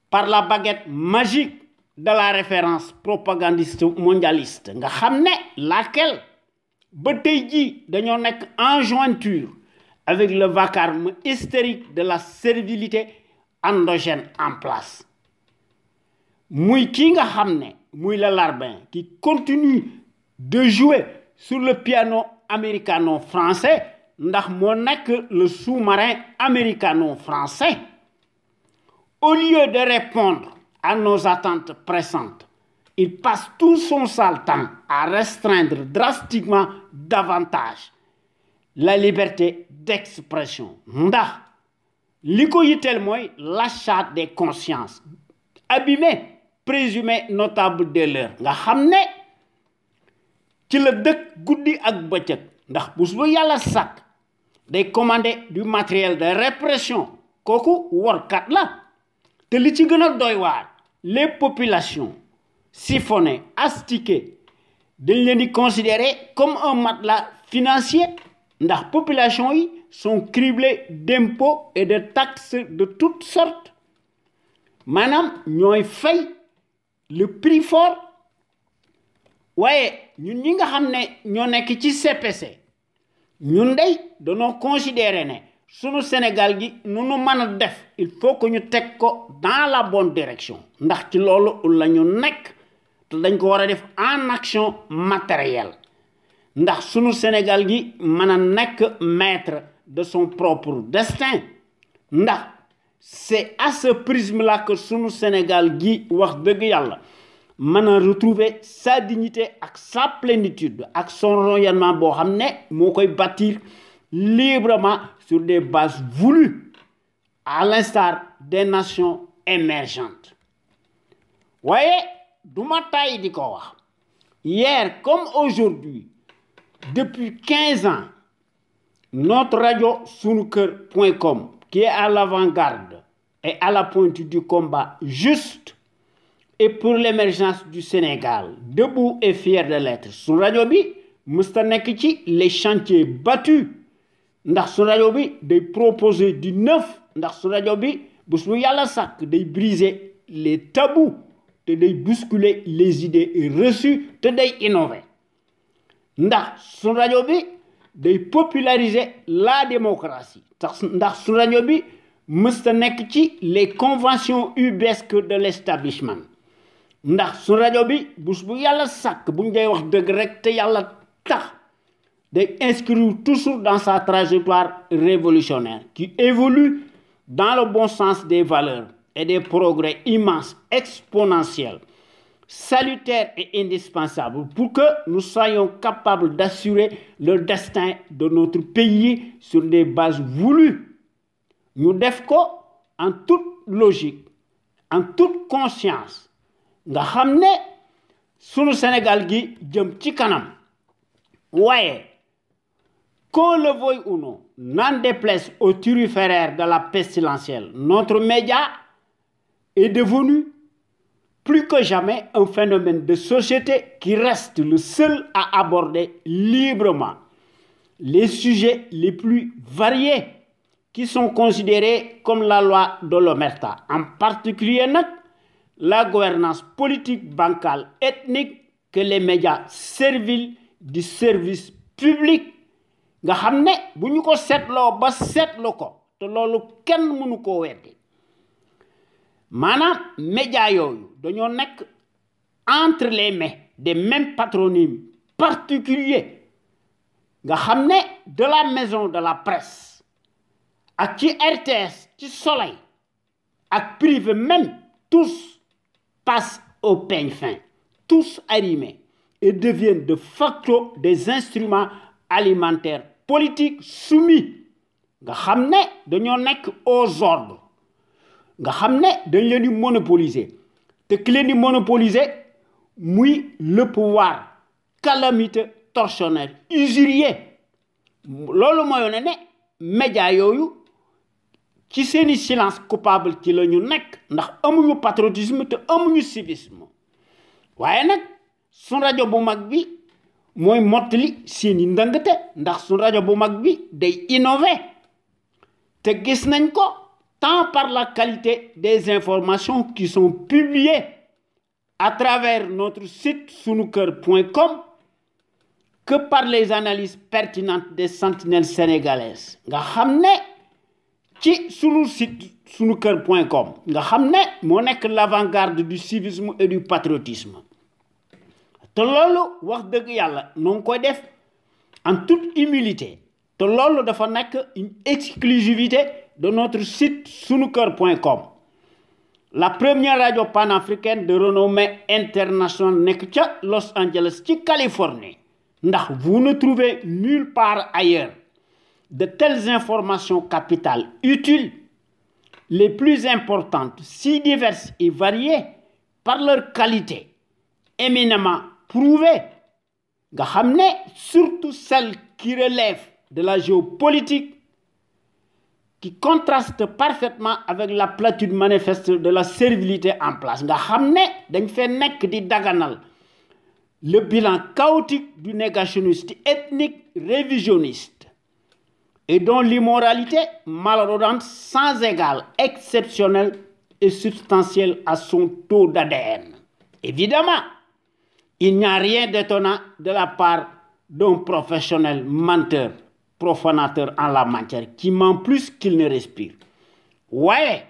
Speaker 1: par la baguette magique de la référence propagandiste mondialiste nga xam ne laquelle ba tey jii dañoo nekk en jointure avec le vacarme hystérique de la servilité endogène en place muy kii nga xam ne muy le larbin qui continue de jouer sur le piano américano-français ndax moo nekk le sous-marin américano-français au lieu de répondre à nos attentes pressantes il passe tout son sale temps à restreindre drastiquement davantage la liberté d'expression ndax li ko yitteel mooy l'achat des consciences abîmées présumées notables de l'heure nga xam ne ci la dëkk guddi ak bëccëg ndax bés bu yàlla sàkk day commander du matériel de répression kooku workat la te li ci gën a doy waar les populations siphonnées astiquées dañ leen di considérer comme un matelas financier ndax population yi sont criblées d'impôts et de taxes de toutes sortes maanaam ñooy fay le prix fort waaye ñun ñi nga xam ne ñoo nekk ci CPC ñun dey dañoo considérer ne sunu Sénégal gi nu nu mën a def il faut que ñu teg ko dans la bonne direction ndax ci loolu la ñu nekk te dañ ko war a def en action matérielle ndax sunu Sénégal gi mën a nekk maître de son propre destin ndax c'est à ce prisme-là que sunu Sénégal gi wax dëgg yàlla mën a retrouver sa dignité ak sa plénitude ak son rayonnement boo xam ne moo koy bâtir librement sur des bases voulues à l'instar des nations émergentes waaye duma tàyyi di ko wax hier comme aujourd'hui depuis 15 ans notre radio sunuker.com qui est à l'avant-garde et à la pointe du combat juste et pour l'émergence du Sénégal debout et fier de l'être sunu rajo bi mësta nekk ci les chantiers battus ndax sunu rajo bi day proposer du neuf ndax sunu rajo bi bés bu yàlla sàkk day briser les tabous te day bousculer les idées reçues te day innover ndax sunu rajo bi day populariser la démocratie ndax sunu rajo bi mësta nekk ci les conventions ubuesques de l'establishment ndax sunu rajo bi bés bu yàlla sàkk bu ñu day wax dëgg rek te yàlla tax day inscrire toujours dans sa trajectoire révolutionnaire qui évolue dans le bon sens des valeurs et des progrès immenses, exponentiels, salutaires et indispensables pour que nous soyons capables d'assurer le destin de notre pays sur des bases voulues. Ñu def ko en toute logique, en toute conscience nga xam ne sunu Sénégal gi jëm ci kanam waaye qu'on le veuille ou non n'en déplaise aux turiféraires de la pestilentielle notre média est devenu plus que jamais un phénomène de société qui reste le seul à aborder librement les sujets les plus variés qui sont considérés comme la loi de l'omerta, en particulier la gouvernance politique, bancale, ethnique, que les médias serviles du service public nga xam ne bu ñu ko seetloo ba seetlu ko te loolu kenn mënu koo weddi maanaam médias yooyu dañoo nekk entre les mains des mêmes patronymes particuliers nga xam ne de la maison de la presse ak ci RTS ci Soleil ak privé même tous passent au peigne fin tous arrimés et deviennent de facto des instruments alimentaires politiques soumis nga xam ne dañoo nekk aux ordres nga xam ne dañ leen di monopoliser te ki leen di monopoliser muy le pouvoir calamiteux tortionnaire usurier loolu mooy ne ne média yooyu ci seeni silence coupable ci la ñu nekk ndax amuñu patriotisme te amuñu civisme waaye nag sun rajo bu mag bi mooy mottali seeni ndëngte ndax sun rajo bu mag bi day innover te gis nañ ko tant par la qualité des informations qui sont publiées à travers notre site sunuker.com que par les analyses pertinentes des sentinelles sénégalaises nga xam ne ci sunu site sunuker.com nga xam ne moo nekk l'avant-garde du civisme et du patriotisme te loolu wax dëgg yàlla noo ngi koy def en toute humilité te loolu dafa nekk une exclusivité de notre site sunuker.com la première radio panafricaine de renommée internationale nekk ca Los Angeles ci Californie ndax vous ne trouvez nulle part ailleurs de telles informations capitales utiles les plus importantes si diverses et variées par leur qualité éminemment prouvées nga xam ne surtout celles qui relèvent de la géopolitique qui contraste parfaitement avec la platitude manifeste de la servilité en place nga xam ne dañ fee nekk di daganal le bilan chaotique du négationniste ethnique révisionniste et dont l'immoralité malodorante sans égale exceptionnelle et substantielle à son taux d'ADN. Évidemment, il n'y a rien d'étonnant de la part d'un professionnel menteur, profanateur en la matière, qui ment plus qu'il ne respire. waaye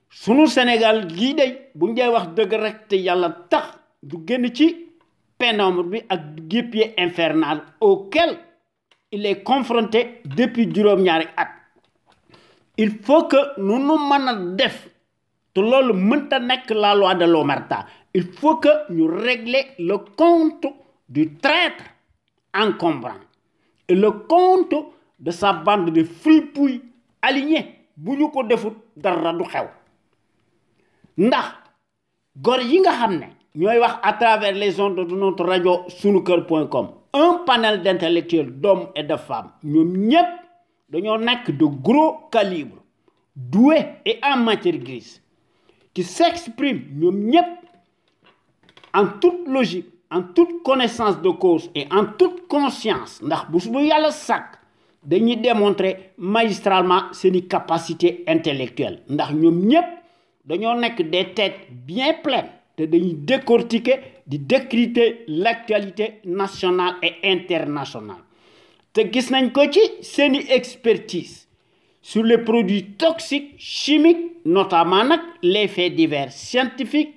Speaker 1: sunu Sénégal gii day bu ñu dee wax dëgg rek te yàlla tax du génn ci pénombre bi ak guépier infernal auquel il est confronté depuis juróom-ñaari at. Il faut que nous nous mën a def te loolu mënta nekk la loi de l'omerta. Il faut que ñu régler le compte du traître encombrant et le compte de sa bande de fripouilles alignés bu ñu ko defut dara du xew ndax gor yi nga xam ne ñooy wax à travers les ondes de notre radio sunuker.com un panel d'intellectuels d'hommes et de femmes ñoom ñépp dañoo nekk de gros calibre doués et en matière grise qui s'expriment ñoom ñépp en toute logique en toute connaissance de cause et en toute conscience ndax bu yàlla sàkk dañuy démontrer magistralement seeni capacité intellectuelle ndax ñoom ñépp dañoo nekk des têtes bien pleines te dañuy décortiquer di décrypter l'actualité nationale et internationale te gis nañ ko ci seeni expertise sur les produits toxiques chimiques notamment nag les faits divers scientifiques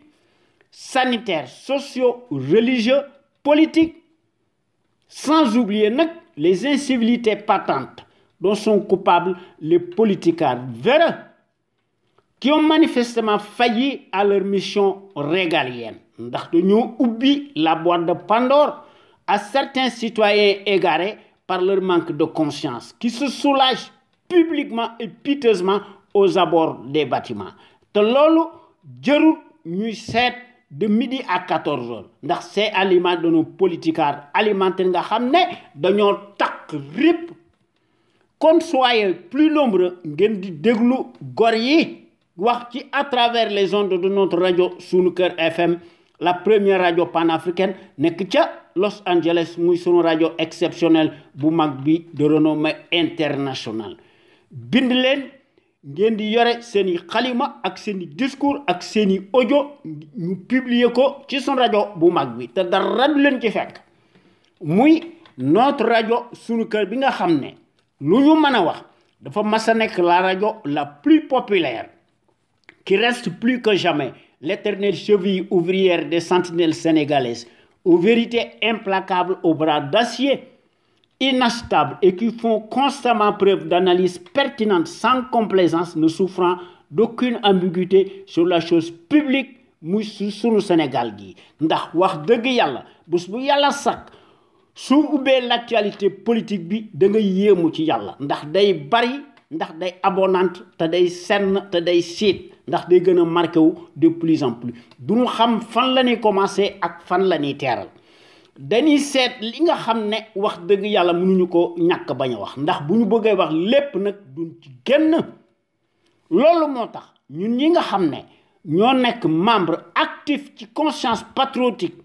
Speaker 1: sanitaires sociaux religieux politiques sans oublier nag les incivilités patentes dont sont coupables les politicards véreux qui ont manifestement failli à leur mission régalienne ndax dañoo ubbi la boîte de Pandore à certains citoyens égarés par leur manque de conscience qui se soulagent publiquement et piteusement aux abords des bâtiments te loolu jërul ñuy seet de midi à 14 heures ndax c'est à l'image de nos politicards alimentaires nga xam ne dañoo takk rip kon soyez plus nombreux ngeen di déglu gor yi wax ci à travers les ondes de notre radio Sunuker FM la première radio panafricaine nekk ca Los Angeles muy sunu radio exceptionnel bu mag bi de renommée internationale bind leen ngeen di yore seeni xalima ak seeni discours ak seeni audio ñu publier ko ci sunu radio bu mag bi te dara du leen ci fekk muy notre radio sunu kër bi nga xam ne lu ñu mën a wax dafa mas a nekk la radio la plus populaire qui reste plus que jamais l'éternelle cheville ouvrière des sentinelles sénégalaises, aux vérités implacables aux bras d'acier, inachetables et qui font constamment preuve d'analyse pertinente sans complaisance, ne souffrant d'aucune ambiguïté sur la chose publique muy sunu Sénégal gi ndax wax dëgg yàlla bés bu yàlla sàkk su ubbee l'actualité politique bi da nga yéemu ci yàlla ndax day bari ndax day abondante te day senn te day siit ndax day gën a marqué wu de plus en plus duñu xam fan la ñuy commencé ak fan la ñuy teeral dañuy seet li nga xam ne wax dëgg yàlla mënuñu ko ñàkk bañ a wax ndax bu ñu bëggee wax lépp nag duñ ci génn loolu moo tax ñun ñi nga xam ne ñoo nekk membre actif ci conscience patriotique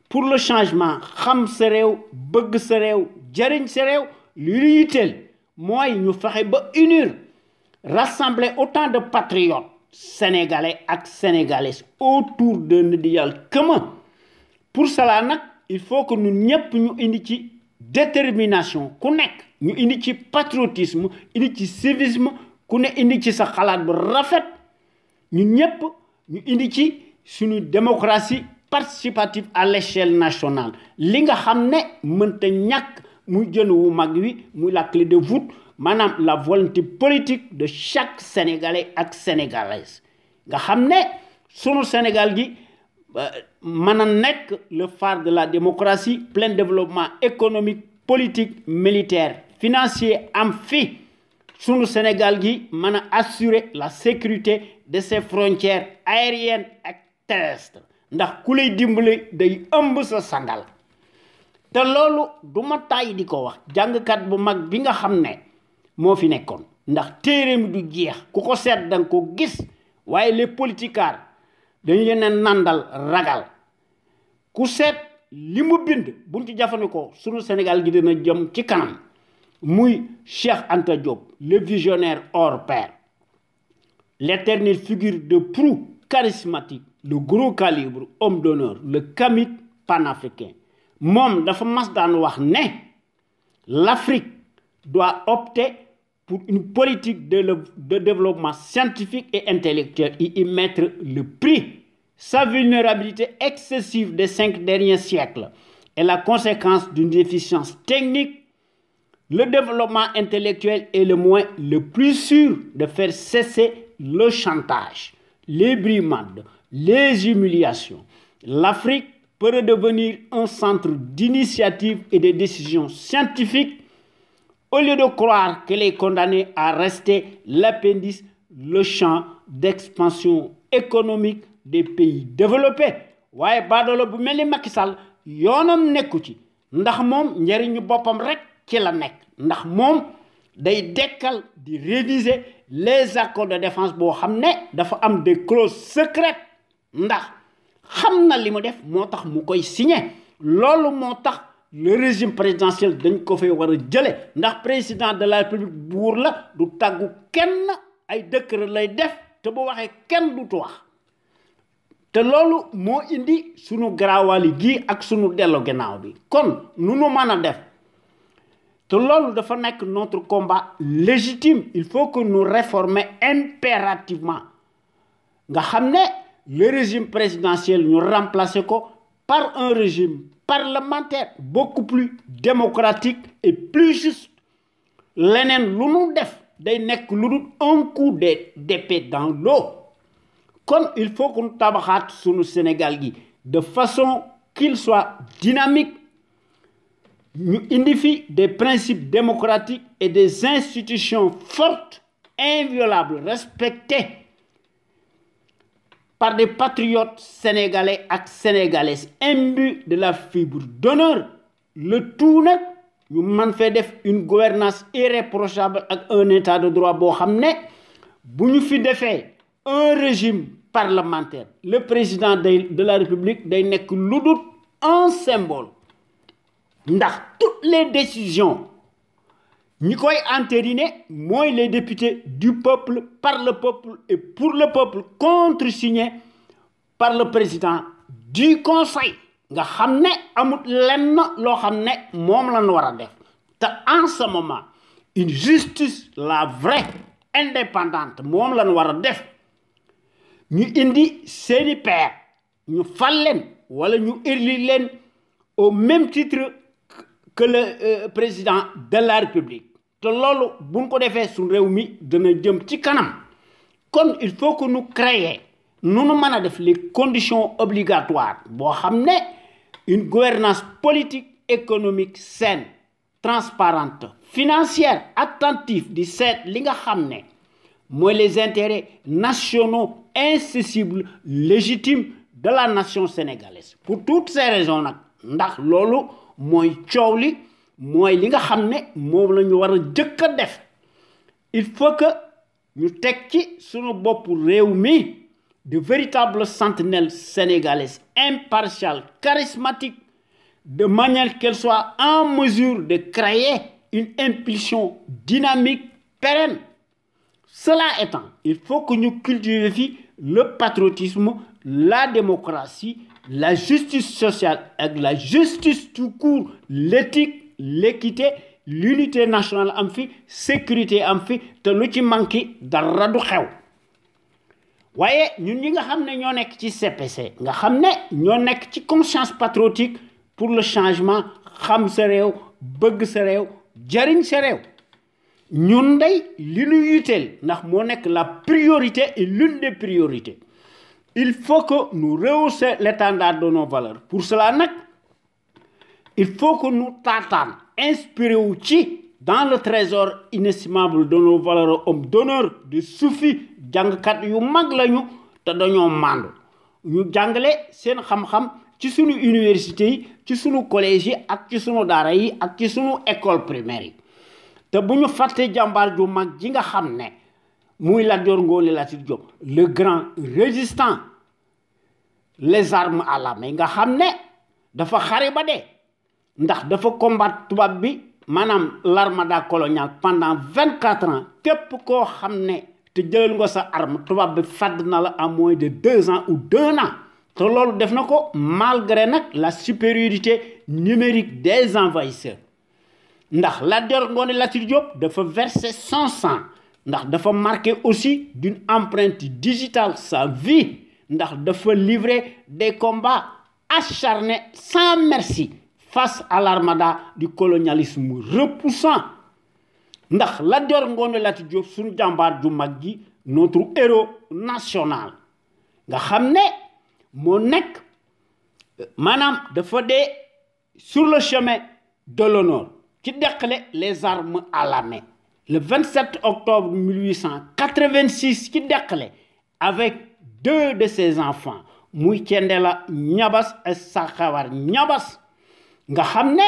Speaker 1: pour le changement xam sa réew bëgg sa réew jariñ sa réew li ñu yitteel mooy ñu fexe ba unir rassembler autant de patriotes sénégalais et sénégalaises autour d'un idéal commun. Pour cela, il faut que nous nous indi détermination, nous indi patriotisme, indi civisme, nous indi sa xalaat bu rafet, nous indi une démocratie participative à l'échelle nationale. Li nga xamné mënta ñak muy jën wu mag wi muy la clé de voûte manam la volonté politique de chaque Sénégalais et Sénégalaise nga xamné sunu Sénégal gi mëna nek le phare de la démocratie plein développement économique politique militaire financier am fi sunu Sénégal gi mëna assurer la sécurité de ses frontières aériennes et terrestres ndax ku lay dimbali day ëmb sa sandal te loolu duma tay di ko wax jàngkat bu mag bi nga xam ne moo fi nekkoon ndax téereem du jeex ku ko seet danga ko gis waaye les politicards dañu leen nandal ragal ku seet li mu bind buñ ci jafandikoo sunu Sénégal gi dina jëm ci kanam muy Cheikh Anta Diop le visionnaire hors pair l'éternelle figure de proue charismatique le gros calibre homme d'honneur le kamit panafricain moom dafa mas daan wax ne l'Afrique doit opter pour une politique de développement scientifique et intellectuel et y mettre le prix. Sa vulnérabilité excessive des 5 derniers siècles est la conséquence d'une déficience technique. Le développement intellectuel est le moyen le plus sûr de faire cesser le chantage, les brimades, les humiliations. L'Afrique peut redevenir un centre d'initiative et de décisions scientifiques au lieu de croire qu'elle est condamnée à rester l'appendice, le champ d'expansion économique des pays développés. Waye badolo bu melni Macky Sall yoonam nekku ci ndax mom njariñu bopam rek ci la nek ndax mom day dekkal di réviser les accords de défense bo xamné dafa am des clauses secrètes ndax xamna limu def motax mu koy signer lolu motax le régime présidentiel dañ ko fay wara jëlé ndax président de la République bour la du taggu kenn ay décret lay def te bu waxé kenn du to wax te lolu mo indi sunu grawali gi ak sunu dello gannaaw bi kon nu nu mëna def te lolu dafa nek notre combat légitime il faut que nous réformer impérativement nga xamné le régime présidentiel nous remplace par un régime parlementaire beaucoup plus démocratique et plus juste. Lenen lu nu def day nek lu dul un coup d'épée dans l'eau. Comme il faut que nous tabaxat sunu Sénégal gi de façon qu'il soit dynamique, nous indifie des principes démocratiques et des institutions fortes, inviolables, respectées par des patriotes sénégalais et sénégalaises imbus de la fibre d'honneur. Le tout nak ñu man fay def une gouvernance irréprochable ak un état de droit bo xamné buñu fi défé un régime parlementaire le président de la République day nekk lu dul un symbole ndax toutes les décisions ñi koy entériner mooy les députés du peuple par le peuple et pour le peuple contresigné par le président du conseil nga xam ne amut lenn loo xam ne moom lañ war a def te en ce moment une justice la vraie indépendante moom lañ war a def ñu indi seeni pair ñu fal leen wala ñu élire leen au même titre que le président de la République te loolu buñ ko defee suñ réew mi dana jëm ci kanam kon il faut que nous créer nu nu mën a def les conditions obligatoires boo xam ne une gouvernance politique économique saine transparente financière attentive di seet li nga xam ne mooy les intérêts nationaux incessibles légitimes de la nation sénégalaise pour toutes ces raisons nag ndax loolu mooy coow li mooy li nga xam ne moom la ñu war a jëkk a def il faut que ñu teg ci sunu bopp réew mi de véritables sentinelles sénégalaises impartiales charismatiques de manière qu'elles soient en mesure de créer une impulsion dynamique pérenne. Cela étant, il faut que nous cultivions le patriotisme, la démocratie, la justice sociale et la justice tout court, l'éthique, l'équité, l'unité nationale am fi sécurité am fi te lu ci manqué dara du xew waaye ñun ñi nga xam ne ñoo nekk ci CPC nga xam ne ñoo nekk ci conscience patriotique pour le changement xam sa réew bëgg sa réew jariñ sa réew ñun day li ñu yitteel ndax moo nekk la priorité et l'une des priorités il faut que nous rehaussions l'étendard de nos valeurs pour cela nag il faut que nous taataan inspiré wu ci dans le trésor inestimable de nos valeurs hommes d'honneur de soufi jàngkat yu mag lañu te dañoo màndu ñu jàngale seen xam-xam ci sunu université yi ci sunu collège yi ak ci sunu daara yi ak ci sunu école primaire yi te bu ñu fàtte jàmbaar ju mag ji nga xam ne muy Lat Joor Ngoone Latyr Diop le grand résistant les armes à la main nga xam ne dafa xare ba dee ndax dafa combattre tubaab bi maanaam l'armada coloniale pendant 24 ans képp koo xam ne te jëlal nga sa arme tubaab bi fàdd na la en moins de 2 ans ou 2 ans te loolu def na ko malgré nag la supériorité numérique des envahisseurs ndax Lat Joor Ngoone Latyr Diop dafa verser son sang ndax dafa marqué aussi d'une empreinte digitale sa vie ndax dafa livrer des combats acharnés sans merci face à l'armada du colonialisme repoussant ndax Lat Joor Ngoone Latyr Diop suñu jàmbaar ju mag gi notre héros national nga xam ne moo nekk maanaam dafa dee sur le chemin de l'honneur ci deqale les armes à la main le 27 octobre 1886 ci deqale avec 2 de ses enfants muy Thiendella Niabass et Sakhawar Niabass nga xam ne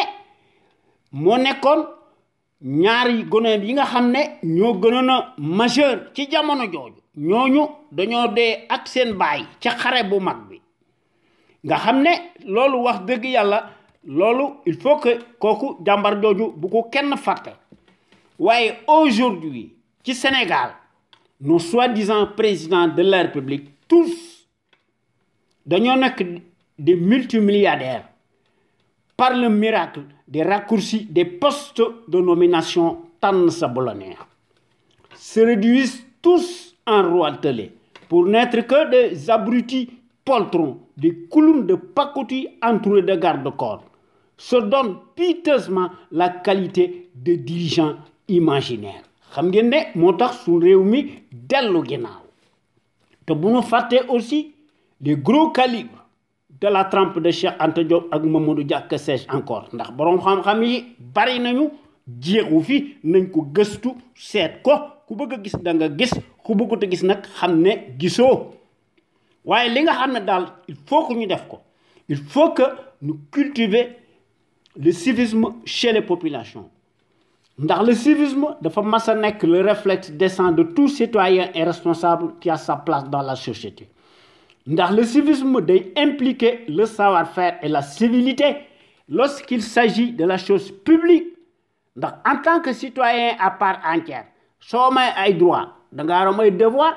Speaker 1: moo nekkoon ñaari gone yi nga xam ne ñoo gënoon a majeur ci jamono jooju ñooñu dañoo dee ak seen baay ca xare bu mag bi nga xam ne loolu wax dëgg yàlla loolu il faut que kooku jàmbar jooju bu ko kenn fàtte waaye aujourd'hui ci Sénégal nos soi-disant présidents de la République tous dañoo nekk des multimilliardaires par le miracle des raccourcis des postes de nomination tànn sa bu la neex se réduisent tous en roitelets pour n'être que des abrutis poltrons, des clowns de pacotille entourés de garde-corps, se donnent piteusement la qualité de dirigeants imaginaires. xam ngeen ne moo tax su réew mi dellu ginnaaw te bu ñu fàtte aussi les gros calibres de la trempe de Cheikh Anta Diop ak Mamadou Dia que sais-je encore ndax boroom xam-xam yi bari nañu jeexu fi nañ ko gëstu seet ko ku bëgg a gis da nga gis ku bëggut a gis nag xam ne gisoo waaye li nga xam ne daal il faut que ñu def ko il faut que nous cultiver le civisme chez les populations ndax le civisme dafa mas a nekk le réflexe décent de tout citoyen et responsable qui a sa place dans la société ndax le civisme day impliquer le savoir-faire et la civilité lorsqu'il s'agit de la chose publique ndax en tant que citoyen à part entière soo may ay droit da ngaa am ay devoir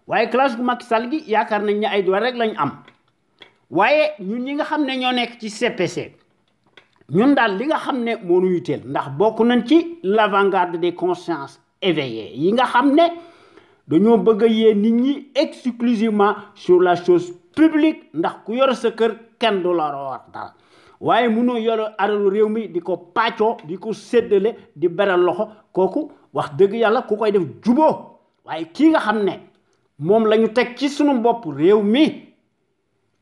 Speaker 1: waaye classe gu Macky Sall gi yaakaar nañ ne ay droit rek lañ am waaye ñun ñi nga xam ne ñoo nekk ci CPC ñun daal li nga xam ne moo ñu yitteel ndax bokk nañ ci l'avant-garde des consciences éveillées yi nga xam ne dañoo bëgg a yee nit ñi exclusivement sur la chose publique ndax ku yor sa kër kenn du la war dara waaye mënoo yor alalu réew mi di ko pàccoo di ko séddale di beral loxo kooku wax dëgg yàlla ku koy def juboo waaye kii nga xam ne moom la ñu teg ci sunu bopp réew mi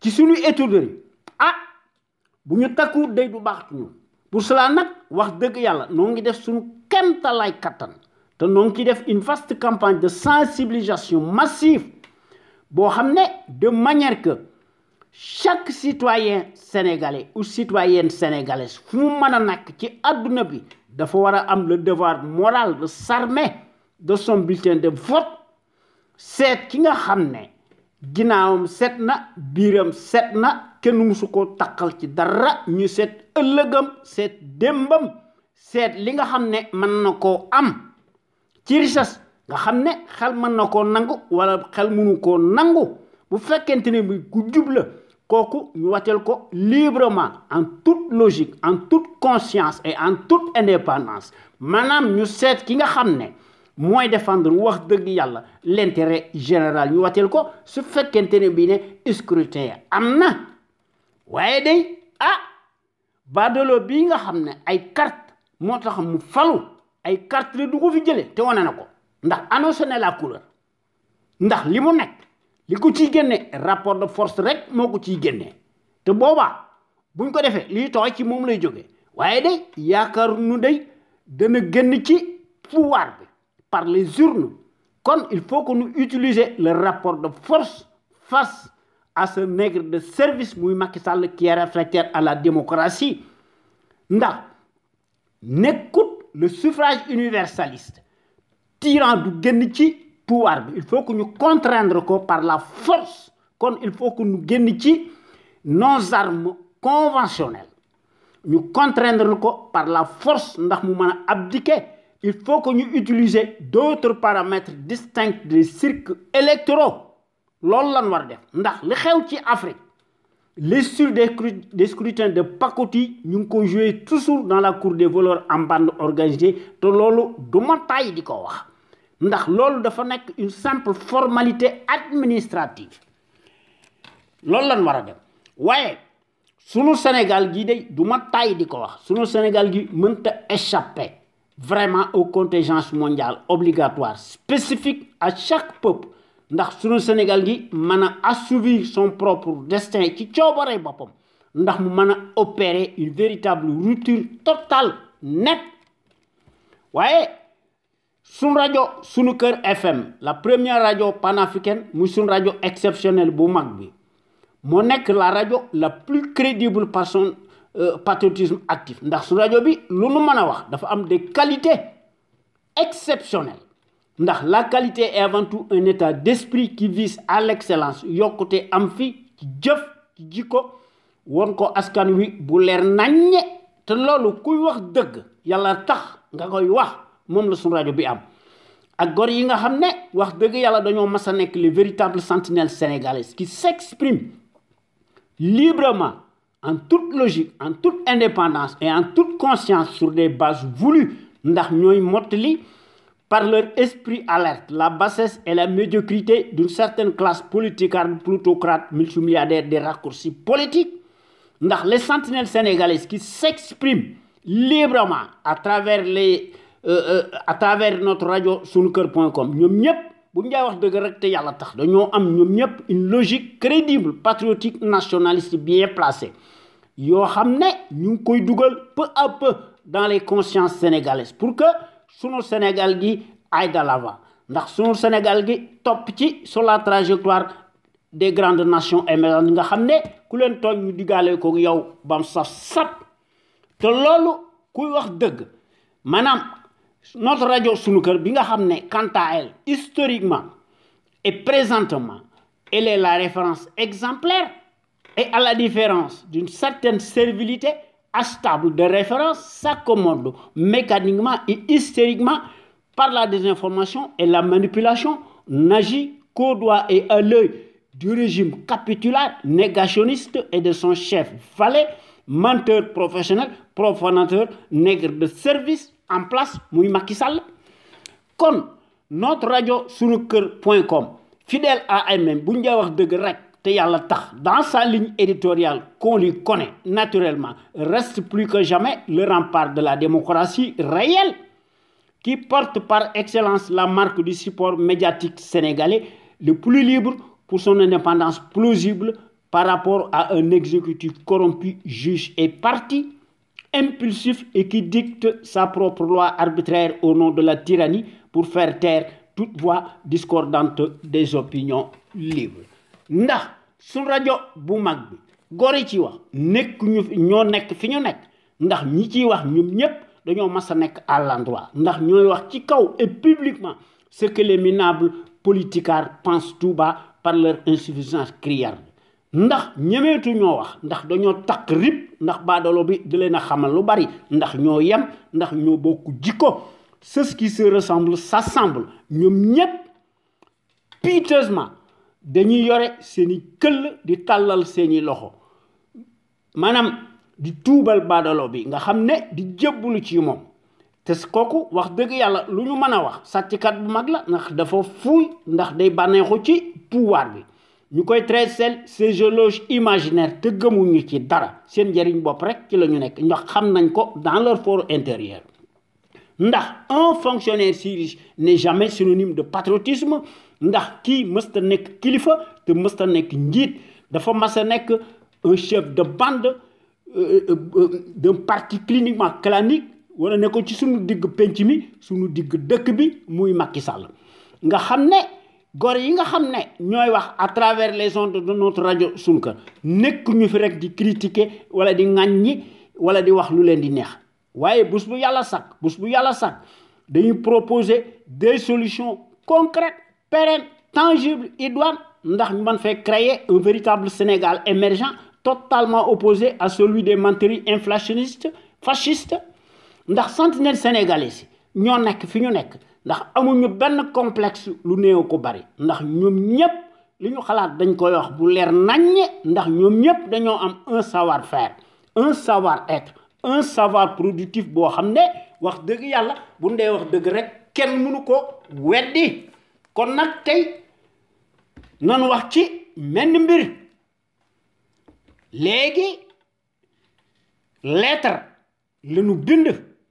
Speaker 1: ci sunu étude ah bu ñu takku day du baax ñu pour cela nag wax dëgg yàlla noo ngi def sunu kemtalaay kattan te noo ngi def une vaste campagne de sensibilisation massive boo xam ne de manière que chaque citoyen sénégalais ou citoyenne sénégalaise fu mu mën a nekk ci àdduna bi dafa war a am le devoir moral de s'armer de son bulletin de vote seet ki nga xam ne ginnaawam set na biiram set na kenn musu ko takkal ci dara ñu seet ëllëgam seet démbam seet li nga xam ne mën na koo am ci richesse nga xam ne xel mën na koo nangu wala xel mënu koo nangu bu fekkente ne bi ku jub la kooku ñu wateel ko librement en toute logique en toute conscience et en toute indépendance maanaam ñu seet ki nga xam ne mooy défendre wax dëgg yàlla l'intérêt général ñu wateel ko su fekkente ne bii ne scrutin am na waaye day badolo bii nga xam ne ay carte moo tax mu falu ay carte la du ko fi jële te wane na ko ndax annoncé na la couleur ndax li mu nekk li ko ciy génne rapport de force rek moo ko ciy génne te boobaa buñ ko defee lii tooy ci moom lay jógee waaye day yaakaar nu day dana génn ci pouvoir bi par les urnes kon il faut que nous utiliser le rapport de force face à ce nègre de service muy Macky Sall qui est réfractaire à la démocratie ndax nekkut le suffrage universaliste tyran du génn ci pouvoir bi il faut que ñu contraindre ko par la force kon il faut que ñu génn ci nos armes conventionnelles ñu contraindre ko par la force ndax mu mën a abdiquer il faut que ñu utiliser d'autres paramètres distincts des circuits électoraux loolu lan war def ndax li xew ci Afrique l'issue des scrutins de pacotille ñu ngi ko jouer toujours dans la cour des voleurs en bande organisée te loolu du ma tàyyi di ko wax ndax loolu dafa nekk une simple formalité administrative loolu lan war a def waaye sunu Sénégal gi de du ma tàyyi di ko wax sunu Sénégal gi mënta échapper vraiment aux contingences mondiales obligatoires spécifiques à chaque peuple ndax sunu Sénégal gi mën a assouvir son propre destin ci coobaree boppam ndax mu mën a opérer une véritable rupture totale nette waaye sunu rajo sunu kër FM la première rajo panafricaine muy sunu rajo exceptionnelle bu mag bi moo nekk la rajo la plus crédible par son patriotisme actif ndax sunu rajo bi lu nu mën a wax dafa am des qualités exceptionnelles ndax la qualité est avant tout un état d'esprit qui vise à l'excellence yokkute am fi ci jëf ci jikko won ko askan wi bu leer naññe te loolu kuy wax dëgg yàlla tax nga koy wax moom la sunu rajo bi am ak gor yi nga xam ne wax dëgg yàlla dañoo mas a nekk les véritables sentinelles sénégalaises qui s'expriment librement en toute logique en toute indépendance et en toute conscience sur des bases voulues ndax ñooy mottali par leur esprit alerte la bassesse et la médiocrité d'une certaine classe politique plutocrate multimilliardaire des raccourcis politiques ndax les sentinelles sénégalaises qui s'expriment librement à travers notre radio sunuker.com ñoom ñëpp bu ñu wax dëgg rek te yàlla tax dañoo am ñoom ñëpp une logique crédible patriotique nationaliste bien placée yoo xam ne ñu ngi koy dugal peu à peu dans les consciences sénégalaises pour que sunu Sénégal gi aille de l'avant ndax sunu Sénégal gi topp ci sur la trajectoire des grandes nations émergentes nga xam ne ku leen tooñ ñu diggaale ko yow bam sap te loolu kuy wax dëgg maanaam notre rajo sunu kër bi nga xam ne quant à elle historiquement et présentement elle est la référence exemplaire. Et à la différence d'une certaine servilité, achetable de référence s'accommode mécaniquement et hystériquement par la désinformation et la manipulation, n'agit qu'au doigt et à l'œil du régime capitulaire, négationniste et de son chef valet, menteur professionnel, profanateur, nègre de service en place, muy Macky Sall. Kon notre radio sunuker.com, fidèle à elle-même, bu ñu wax dëgg rek te yàlla tax, dans sa ligne éditoriale qu'on lui connaît naturellement, reste plus que jamais le rempart de la démocratie réelle, qui porte par excellence la marque du support médiatique sénégalais, le plus libre pour son indépendance plausible par rapport à un exécutif corrompu, juge et parti, impulsif et qui dicte sa propre loi arbitraire au nom de la tyrannie pour faire taire toute voix discordante des opinions libres. Ndax sun rajo bu mag bi góor yi ci wax nekk ñu ñoo nekk fi ñu nekk ndax ñi ciy wax ñoom ñëpp dañoo mas a nekk à l'endroit ndax ñooy wax ci kaw et publiquement ce que les minables politicards pensent tout bas par leur insuffisance criarde. Ndax ñemeetu ñoo wax ndax dañoo takk rip ndax baadolo bi di leen a xamal lu bari ndax ñoo yem ndax ñoo bokk jikko. Ceux qui se ressemblent s'assemblent ñoom ñëpp piteusement dañuy yore seeni këll di tàllal seeni loxo maanaam di tuubal baadolo bi nga xam ne di jébbalu ci moom te kooku wax dëgg yàlla lu ñu mën a wax sàcckat bu mag la ndax dafa fuuy ndax day bànneexu ci pouvoir bi ñu koy traiter ces éloges imaginaires te gëmuñu ci dara seen njëriñ bopp rek ci la ñu nekk ndax xam nañ ko dans leur fort intérieur. Ndax un fonctionnaire si riche n'est jamais synonyme de patriotisme ndax kii mësta nekk kilifa te mësta nekk njiit dafa mas a nekk un chef de bande d'un parti cliniquement clanique wala ne ko ci sunu digg penc mi sunu digg dëkk bi muy Macky Sall nga xam ne góor yi nga xam ne ñooy wax à travers les ondes de notre radio Sunuker nekk ñu fi rek di critiquer wala di ŋàññi wala di wax lu leen di neex waaye bés bu yàlla sàkk dañuy proposer des solutions concrètes pérennes tangibles idoines ndax ñu mën fee créer un véritable Sénégal émergent totalement opposé à celui des menteries inflationnistes fascistes ndax sentinelle sénégalais si ñoo nekk fi ñu nekk ndax amuñu benn complexe lu néew ko bari ndax ñoom ñëpp li ñu xalaat dañ koy wax bu leer naññe ndax ñoom ñëpp dañoo am un savoir-faire un savoir-être un savoir productif boo xam ne wax dëgg yàlla bu ndee wax dëgg rek kenn mënu ko weddi kon nag tey nan wax ci menn mbir léegi lettre lañu bind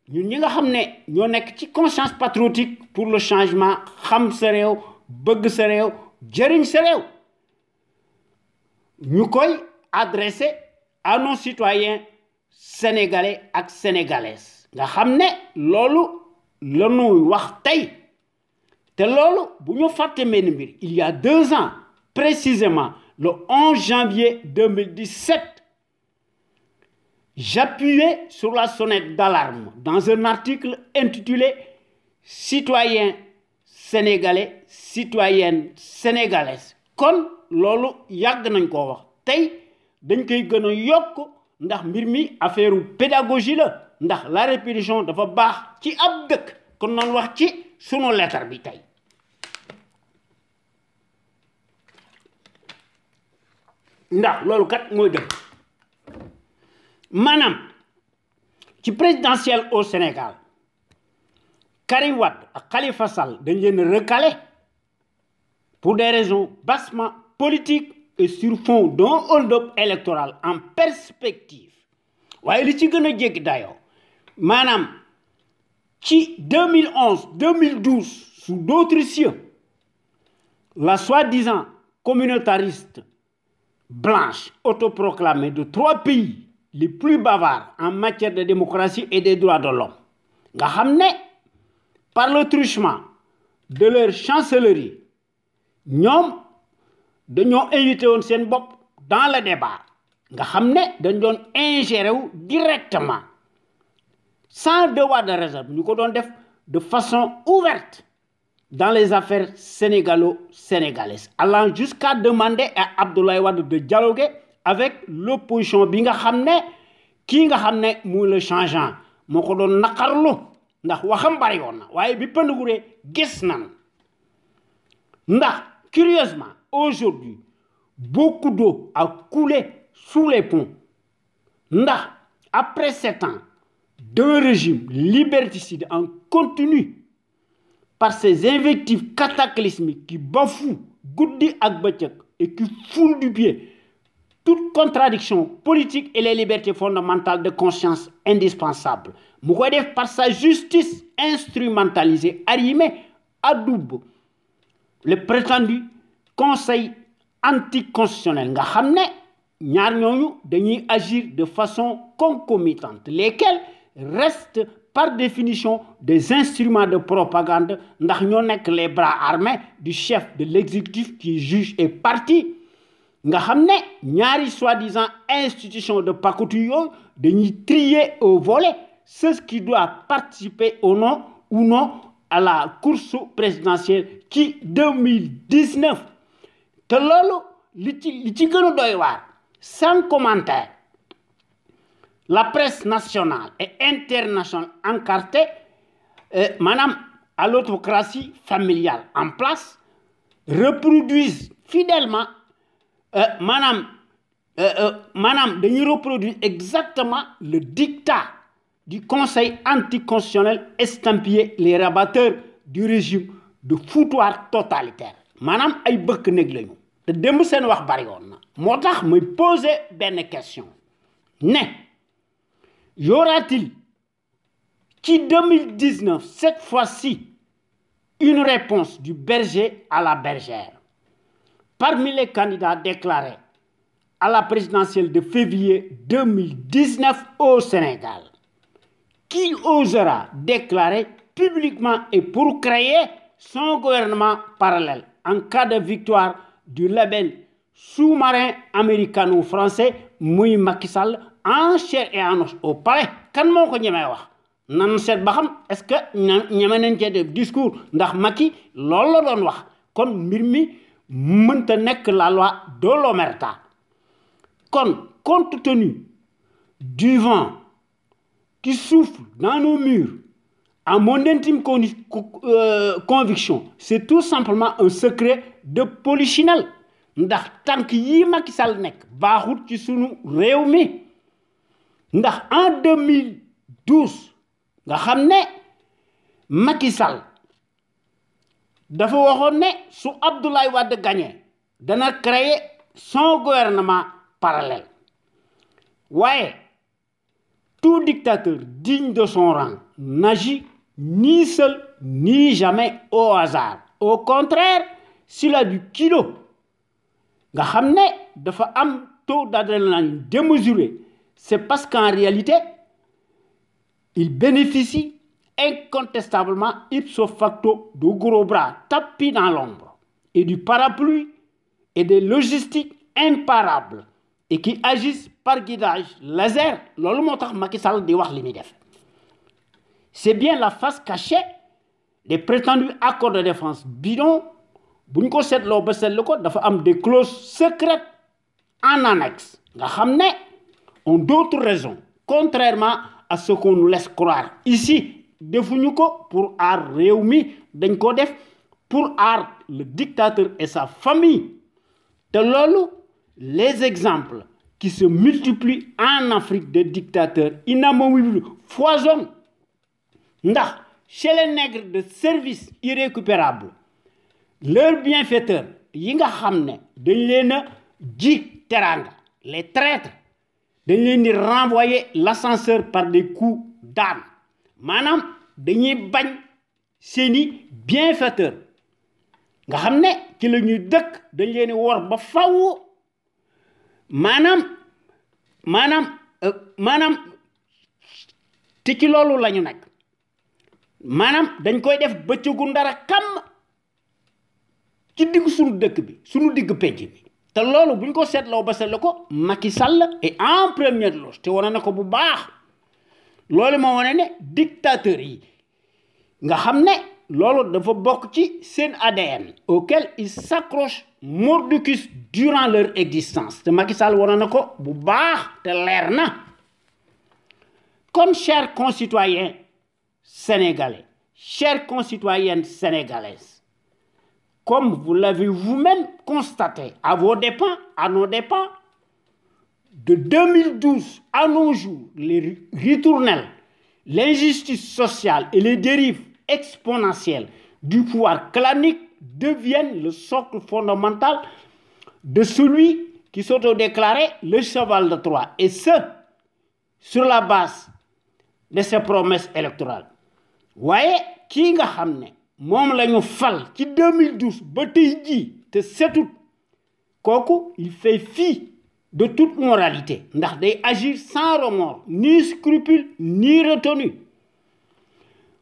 Speaker 1: ñun ñi nga xam ne ñoo nekk ci conscience patriotique pour le changement xam sa réew bëgg sa réew jëriñ sa réew ñu koy adressé à nos citoyens sénégalais ak sénégalaises nga xam ne loolu la ñuy wax tey te loolu bu ñu fàtte menn mbir il y a 2 ans précisément le 11 janvier 2017 j'appuyais sur la sonnette d'alarme dans un article intitulé Citoyens sénégalais, citoyennes sénégalaises. Kon loolu yàgg nañ ko wax tey dañ koy gën a yokk ndax mbir mi affaire pédagogie la ndax la répétition dafa baax ci ab dëkk kon noonu wax ci sunu lettre bi tey ndax loolu kat mooy dëgg maanaam ci présidentielle au Sénégal Karim Wade ak Khalifa Sall dañ leen recalé pour des raisons bassement politiques et sur fond d'un hold-up électoral en perspective waaye li ci gën a jéggi dayoo maanaam ci 2011 2012 sous d'autres cieux la soi-disant communautariste blanche autoproclamée de 3 pays les plus bavards en matière de démocratie et des droits de l'homme nga xam ne par le truchement de leur chancellerie ñoom dañoo invité woon seen bopp dans le débat nga xam ne dañ doon ingéré wu directement sans devoir de réserve ñu ko doon def de façon ouverte dans les affaires sénégalo-sénégalaises, allant jusqu'à demander à Abdoulaye Wade de dialoguer avec l'opposition bi nga xamné ki nga xamné muy le changeant moko don nakarlu ndax waxam bari won na waye bi pënduguré gis nan ndax curieusement aujourd'hui beaucoup d'eau a coulé sous les ponts ndax après 7 ans d'un régime liberticide en continu par ces invectives cataclysmiques qui bafouent goudi ak bëccëg et qui foulent du pied toute contradiction politique et les libertés fondamentales de conscience indispensables. Mu koy def par sa justice instrumentalisée arrimée à double le prétendu conseil anticonstitutionnel nga xamné ñaar ñooñu dañuy agir de façon concomitante, lesquels restent par définition des instruments de propagande ndax ñoo nek les bras armés du chef de l'exécutif qui juge et parti nga xamné ñaari soi-disant institutions de pakutu yooyu dañuy trier au volet ceux qui doivent participer au nom ou non à la course présidentielle qui 2019 te lolu li ci gëna doy waar sans commentaire la presse nationale et internationale encartée madame à l'autocratie familiale en place reproduisent fidèlement madame dañuy reproduire exactement le dictat du conseil anticonstitutionnel estampillé les rabatteurs du régime de foutoir totalitaire madame ay bëkk néeg lañu te démb seen wax bari woon na moo tax muy poser benn question ne y aura-t-il qui 2019 cette fois-ci une réponse du berger à la bergère parmi les candidats déclarés à la présidentielle de février 2019 au Sénégal? Qui osera déclarer publiquement et pour créer son gouvernement parallèle en cas de victoire du label sous-marin américano-français muy Macky Sall en chair et en os au palais? Kan moko ñëmé wax nan sét ba xam est-ce que ñëmé nañ ci def discours ndax Macky lool la doon wax kon mbir mi mënta nek la loi de l'omerta. Kon compte tenu du vent qui souffle dans nos murs, à mon intime conviction, c'est tout simplement un secret de polichinelle. Ndax tank yi Macky Sall nek baaxut ci sunu réew mi ndax en 2012 nga xamné Macky Sall dafa waxone né su Abdoulaye Wade gagné dana créer son gouvernement parallèle. Ouais, tout dictateur digne de son rang n'agit ni seul ni jamais au hasard. Au contraire, s'il a du kilo, nga xamné dafa am taux d'adrénaline démesuré, c'est parce qu'en réalité, il bénéficie incontestablement ipso facto de gros bras tapis dans l'ombre et du parapluie et des logistiques imparables et qui agissent par guidage laser. Lolu motax Macky Sall di wax limi def. C'est bien la face cachée des prétendus accords de défense bidon. Buñ ko sétlo ba sétlu ko dafa am des clauses secrètes en annexe nga xamné ont d'autres raisons contrairement à ce qu'on nous laisse croire ici defuñu ko pour aar réew mi dañ ko def pour aar le dictateur et sa famille. De lolu les exemples qui se multiplient en Afrique de dictateurs inamovibles foisonnent. Ndax chez les nègres de service irrécupérables, leurs bienfaiteurs yi nga xamné dañ leena ji teranga, les traîtres dañ leen di renvoyer l'ascenseur par des coups d'âne. Manam dañuy bañ seeni bienfaiteurs nga xamné ci lañuy dëkk dañ leen wor ba faw manam te ci loolu lañu nak manam dañ koy def bëccëgu ndara kam ci digg suñu dëkk bi suñu digg penc bi te loolu buñ ko seetloo ba seetlu ko Macky Sall est en première loge te wane na ko bu baax loolu moo wane ne dictateur yi nga xam ne loolu dafa bokk ci seen ADN auquel ils s'accrochent mordicus durant leur existence te Macky Sall wane na ko bu baax te leer na. Comme chers concitoyens sénégalais, chères concitoyennes sénégalaises, comme vous l'avez vous-même constaté à vos dépens, à nos dépens, de 2012 à nos jours, les ritournelles, l'injustice sociale et les dérives exponentielles du pouvoir clanique deviennent le socle fondamental de celui qui s'autodéclarait le cheval de Troie, et ce, sur la base de ses promesses électorales. Voyez, qui nga xamné mom lañu fal ci 2012 ba tay ji te setut koku il fait fi de toute moralité ndax day agir sans remords ni scrupule ni retenue.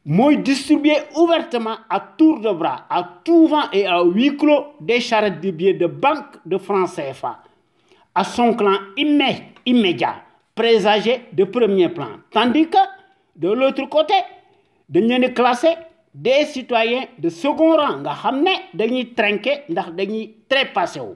Speaker 1: Moy distribuer ouvertement à tour de bras, à tout vent et à huis clos des charrettes de billets de banque de francs CFA à son clan immédiat, présagé de premier plan. Tandis que, de l'autre côté, dañ leen classé des citoyens de second rang nga xam ne dañuy trinquer ndax dañuy trépasser wu.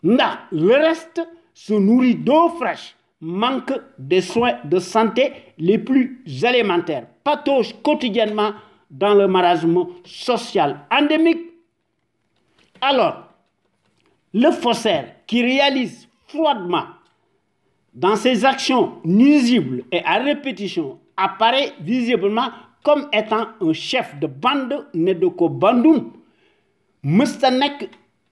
Speaker 1: Ndax le reste se nourrit d'eau fraîche, manque des soins de santé les plus élémentaires, patauge quotidiennement dans le marasme social endémique. Alors, le faussaire qui réalise froidement dans ses actions nuisibles et à répétition apparaît visiblement comme étant un chef de bande né de ko bandoum, mësta nekk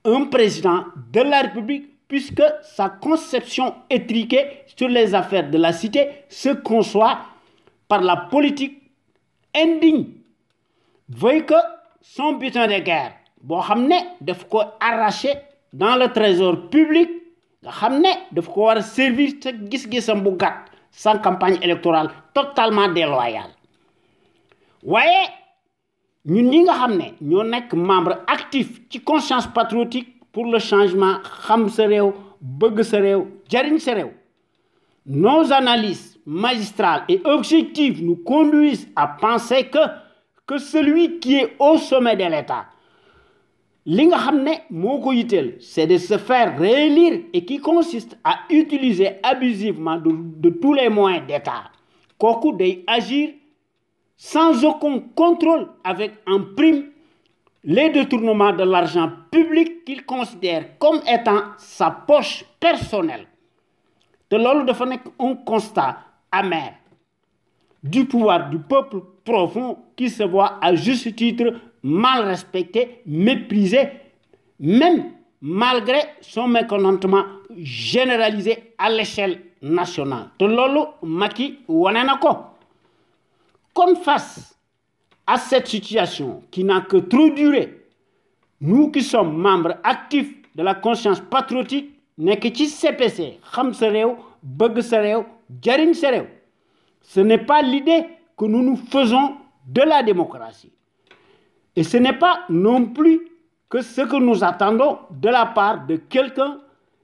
Speaker 1: un président de la République puisque sa conception étriquée sur les affaires de la cité se conçoit par la politique indigne. Voyez que son butin de guerre, boo xam ne daf ko arraché dans le trésor public, nga xam ne daf ko war a servir sa gis-gisam bu gàtt sans campagne électorale totalement déloyale. Waaye ñun ñi nga xam ne ñoo nekk membre actif ci conscience patriotique pour le changement, xam sa réew, bëgg sa réew, jariñ sa réew. Nos analyses magistrales et objectives nous conduisent à penser que celui qui est au sommet de l'État, li nga xam ne moo ko yitteel, c'est de se faire réélire et qui consiste à utiliser abusivement de tous les moyens d'État. Kooku day agir sans aucun contrôle avec en prime les détournements de l'argent public qu'il considère comme étant sa poche personnelle. Te loolu dafa nekk un constat amer du pouvoir du peuple profond qui se voit à juste titre mal respecté, méprisé, même malgré son mécontentement généralisé à l'échelle nationale. Te loolu Macky wane na ko. Comme face à cette situation qui n'a que trop duré, nous qui sommes membres actifs de la conscience patriotique, nekk ci CPC, xam sa réew, bëgg sa réew, jariñ sa réew. Ce n'est pas l'idée que nous nous faisons de la démocratie. Et ce n'est pas non plus que ce que nous attendons de la part de quelqu'un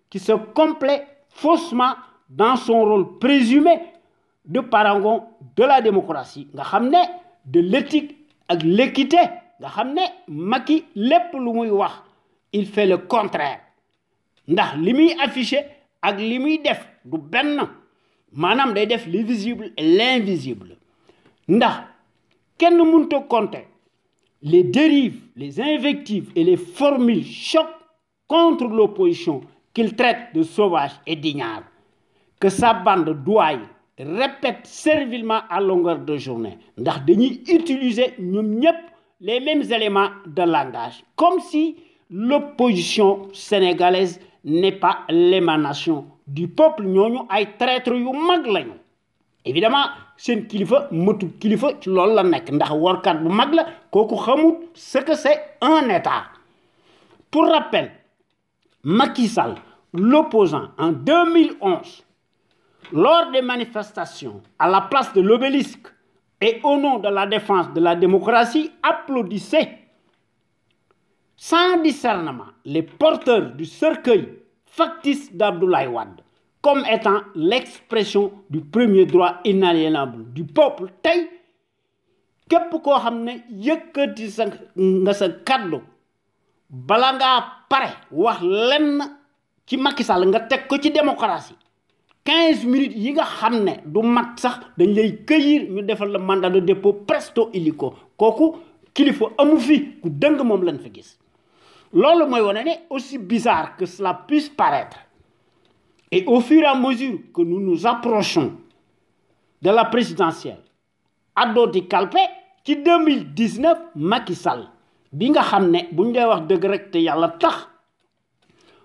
Speaker 1: qui se complaît faussement dans son rôle présumé de parangon de la démocratie. Nga xam ne de l'éthique ak l'équité, nga xam ne Macky lépp lu muy wax, il fait le contraire. Ndax li muy affiché ak li muy def du benn, maanaam day def l'invisible et l'invisible. Ndax kenn mënut a compter les dérives, les invectives et les formules choc contre l'opposition qu'il traite de sauvage et d'ignare, que sa bande douaille répète servilement à longueur de journée. Ndax dañuy utiliser ñoom ñëpp les mêmes éléments de langage, comme si l'opposition sénégalaise n'est pas l'émanation du peuple. Ñooñu ay traître yu mag lañu. Évidemment, seen kilifa mëtu kilifa ci loolu la nekk ndax warkat bu mag la kooku xamul ce que c'est un État. Pour rappel, Macky Sall, l'opposant en 2011, lors des manifestations à la place de l'Obélisque et au nom de la défense de la démocratie, applaudissait sans discernement les porteurs du cercueil factice d'Abdoulaye Wade comme étant l'expression du premier droit inaliénable du peuple. Tey képp koo xam ne yëkkati nga sa kaddu bala ngaa pare wax lenn ci Macky Sall nga teg ko ci démocratie 15 minutes yi nga xam ne du mat sax dañ lay cueillir ñu defal le mandat de dépôt presto illico kooku kilifa amu fi ku dëng moom lañ fa gis loolu mooy wane ne aussi bizarre que cela puisse paraître et au fur et à mesure que nous nous approchons de la présidentielle addo di kalpe ci 2019 Macky Sall bi nga xam ne bu ñu dee wax dëgg rek te yàlla tax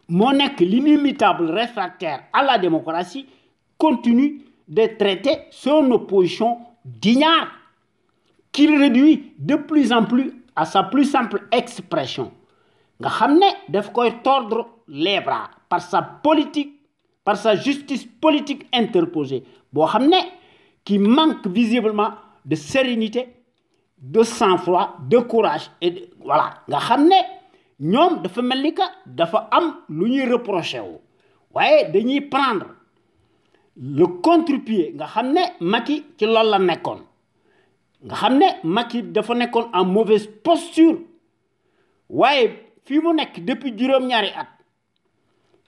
Speaker 1: moo nekk l'inimitable réfractaire à la démocratie continue de traiter son opposition d'ignare qu'il réduit de plus en plus à sa plus simple expression nga xam ne daf koy tordre les bras par sa politique par sa justice politique interposée boo xam ne qui manque visiblement de sérénité de sang-froid de courage et voilà nga xam ne ñoom dafa mel ni que dafa am lu ñuy reproché wu waaye dañuy prendre le contre-pied nga xam ne Macky ci loolu la nekkoon nga xam ne Macky dafa nekkoon en mauvaise posture waaye fii mu nekk depuis juróom-ñaari at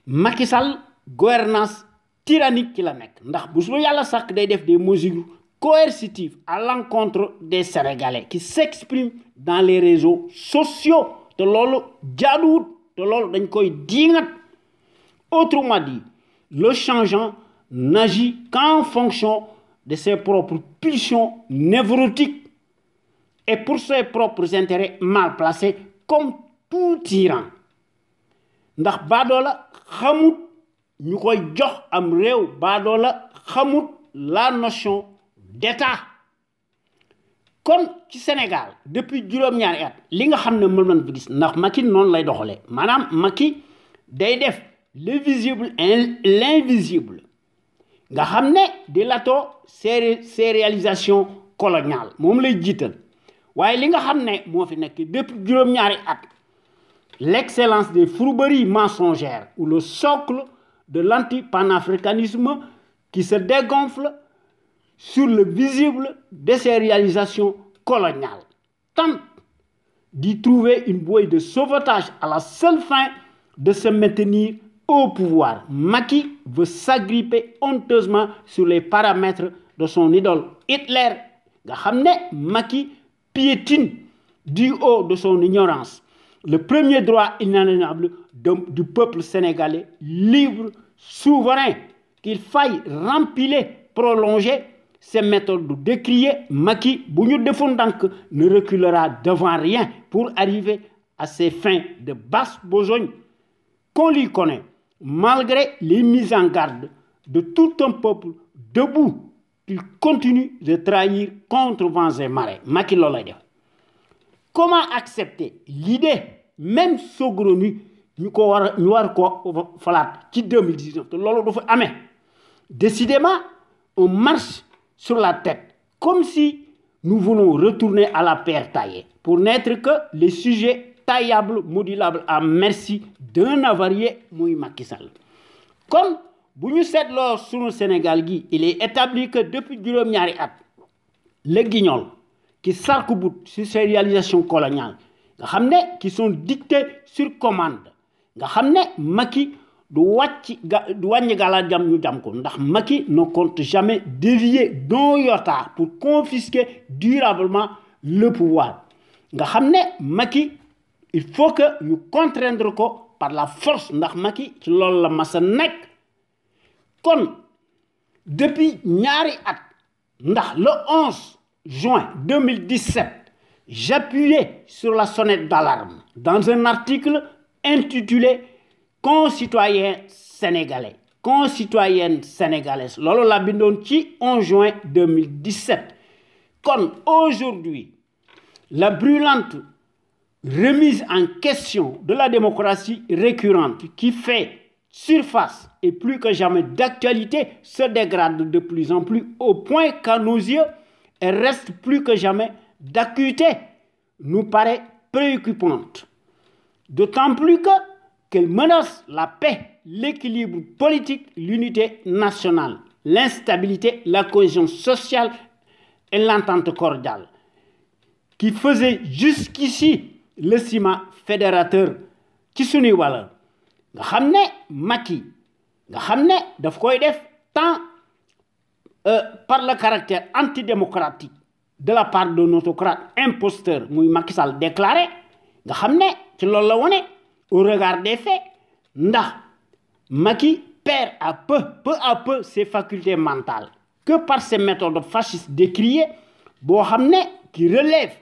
Speaker 1: Macky Sall gouvernance tyrannique ci la nekk ndax bu su yàlla sàkk day def des mesures coercitives à l'encontre des Sénégalais qui s'expriment dans les réseaux sociaux te loolu jaaduwut te loolu dañ koy diingat autrement dit le changeant n'agit qu'en fonction de ses propres pulsions névrotiques et pour ses propres intérêts mal placés comme tout tyran ndax baadoola xamut ñu koy jox am réew baadoola xamut la notion d'État kon ci Sénégal depuis juróom-ñaari at li nga xam ne mën nañ fi gis ndax Macky noonu lay doxalee maanaam Macky day def le visible et l'invisible nga xam ne di latoo ses réalisations coloniales moom lay jiital waaye li nga xam ne moo fi nekk depuis juróom-ñaari at l'excellence des fourberies mensongères ou le socle de l'anti-panafricanisme qui se dégonfle sur le visible de ses réalisations coloniales tente d'y trouver une bouée de sauvetage à la seule fin de se maintenir au pouvoir. Macky veut s'agripper honteusement sur les paramètres de son idole Hitler nga xam ne Macky piétine du haut de son ignorance le premier droit inaliénable du peuple sénégalais libre, souverain, qu'il faille rempiler, prolonger ces méthodes de décrier. Macky, bu ñu defoon ndànk, ne reculera devant rien pour arriver à ses fins de basse besogne qu'on lui connaît, malgré les mises en garde de tout un peuple debout qu'il continue de trahir contre vents et marées. Macky loolu lay def. Comment accepter l'idée même saugrenue ñu war ko falaat ci 2019 te loolu dafa amee décidément on marche sur la tête comme si nous voulons retourner à la pierre taillée pour n'être que les sujets taillables modulables à merci d'un avarié muy Macky Sall kon bu ñu seetloo sunu Sénégal gi il est établi que depuis juróom-ñaari at le guignol qui s'arc-boute sur ces réalisations coloniales nga xam ne qui sont dictées sur commande nga xam ne Macky du wàññi gala jam ñu jam ko ndax Macky ne compte jamais dévier d'un iota pour confisquer durablement le pouvoir nga xam ne Macky il faut que ñu contraindre ko par la force ndax Macky ci loolu la masa nekk kon depuis ñaari at ndax le 11 juin 2017 j'appuyais sur la sonnette d'alarme dans un article intitulé Concitoyens sénégalais, concitoyennes sénégalaises. Loolu la bindoon ci 11 juin 2017. Kon aujourd'hui, la brûlante remise en question de la démocratie récurrente qui fait surface et plus que jamais d'actualité se dégrade de plus en plus au point qu'à nos yeux, elle reste plus que jamais d'acuité, nous paraît préoccupante. D'autant plus qu'elle menace la paix, l'équilibre politique, l'unité nationale, l'instabilité, la cohésion sociale et l'entente cordiale. qui faisait jusqu'ici le ciment fédérateur ci suñuy valeur nga xam ne Macky nga xam ne daf koy def tant par le caractère antidémocratique de la part de notre autocrate imposteur muy Macky Sall déclaré nga xam ne ci loolu la wone au regard des faits ndax Macky perd peu à peu ses facultés mentales que par ces méthodes fascistes décriées boo xam ne qui relèvent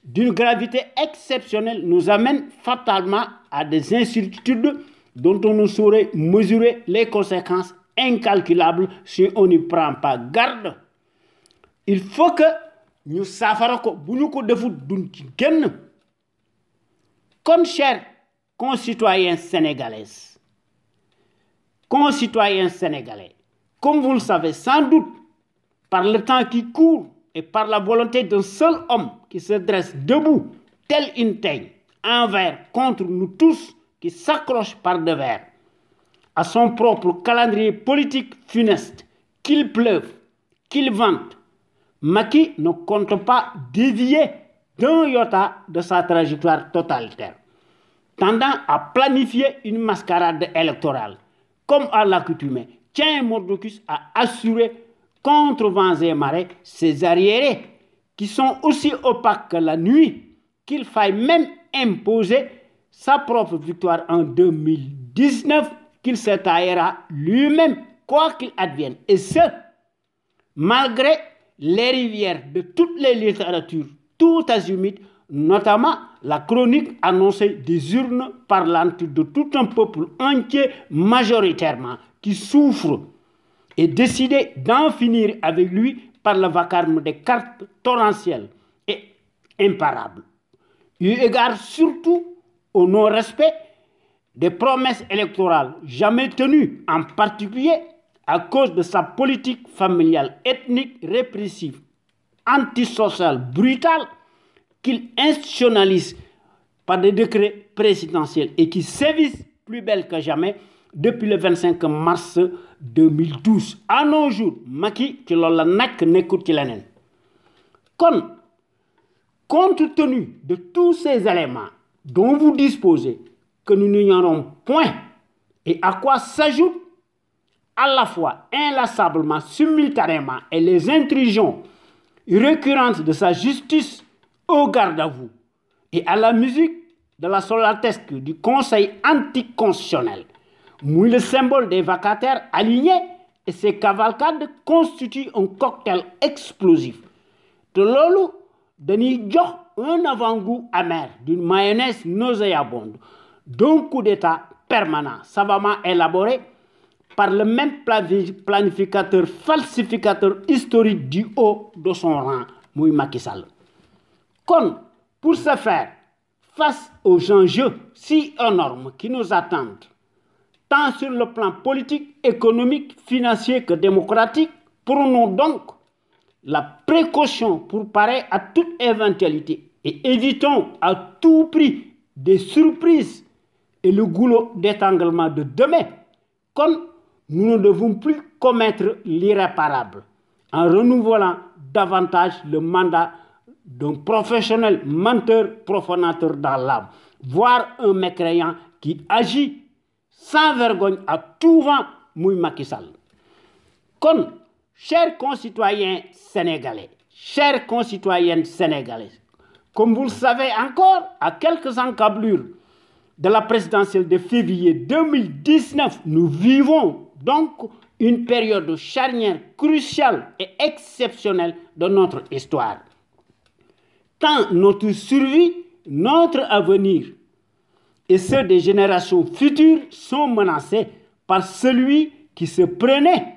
Speaker 1: d'une gravité exceptionnelle nous amène fatalement à des incertitudes dont on ne saurait mesurer les conséquences incalculables si on n'y prend pas garde. Il faut que nous saafara ko bu ñu ko defut duñ ci génn. Kon chers concitoyens sénégalais, comme vous le savez sans doute, par le temps qui court et par la volonté d'un seul homme qui se dresse debout, tel une teigne, envers, contre nous tous, qui s'accroche par devers à son propre calendrier politique funeste, qu'il pleuve, qu'il vente, Macky ne compte pas dévier d'un iota de sa trajectoire totalitaire, tendant à planifier une mascarade électorale, comme à l'accoutumée. Tiens Mordocus à assurer contre vents et marées ses arriérés, qui sont aussi opaques que la nuit, qu'il faille même imposer sa propre victoire en 2019, qu'il se taillera lui-même, quoi qu'il advienne. Et ce, malgré les rivières de toutes les littératures, tout azimut, notamment la chronique annoncée des urnes parlantes de tout un peuple entier majoritairement qui souffre et décidé d'en finir avec lui par le vacarme des cartes torrentielles et imparables. Eu égard surtout au non-respect des promesses électorales jamais tenues, en particulier à cause de sa politique familiale ethnique répressive, antisociale, brutale, qu'il institutionnalise par des décrets présidentiels et qui sévissent plus belle que jamais depuis le 25 mars 2012. À nos jours, Macky ci loolu la nekk nekkut ci leneen. Kon, compte tenu de tous ces éléments dont vous disposez, que nous n'ignorons point, et à quoi s'ajoute à la fois inlassablement, simultanément, et les intrusions récurrentes de sa justice au garde à vous, et à la musique de la solatesque du Conseil anticonstitutionnel, muy le symbole des vacataires alignés, et ces cavalcades constituent un cocktail explosif. Te loolu dañuy jox un avant-goût amer d'une mayonnaise nauséabonde, d'un coup d'État permanent, savamment élaboré par le même planificateur, falsificateur historique du haut de son rang, muy Macky Sall. Kon, pour ce faire, face aux enjeux si énormes qui nous attendent, tant sur le plan politique, économique, financier que démocratique, prenons donc la précaution pour parer à toute éventualité et évitons à tout prix des surprises et le goulot d'étranglement de demain. Comme nous ne devons plus commettre l'irréparable en renouvelant davantage le mandat d'un professionnel menteur profanateur dans l'âme, voire un mécréant qui agit sans vergogne à tout vent, muy Macky Sall. Kon, chers concitoyens sénégalais, chères concitoyennes sénégalaises, comme vous le savez encore, à quelques encablures de la présidentielle de février 2019, nous vivons donc une période charnière cruciale et exceptionnelle de notre histoire. Tant notre survie, notre avenir et ceux des générations futures sont menacés par celui qui se prenait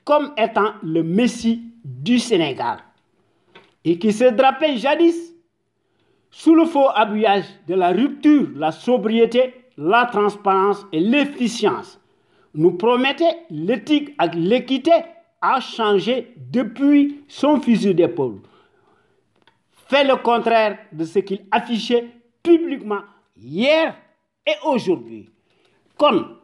Speaker 1: comme étant le Messie du Sénégal et qui se drapait jadis sous le faux habillage de la rupture, la sobriété, la transparence et l'efficience. Nous promettait l'éthique et l'équité a changé depuis son fusil d'épaule. Fait le contraire de ce qu'il affichait publiquement hier et aujourd'hui. Comme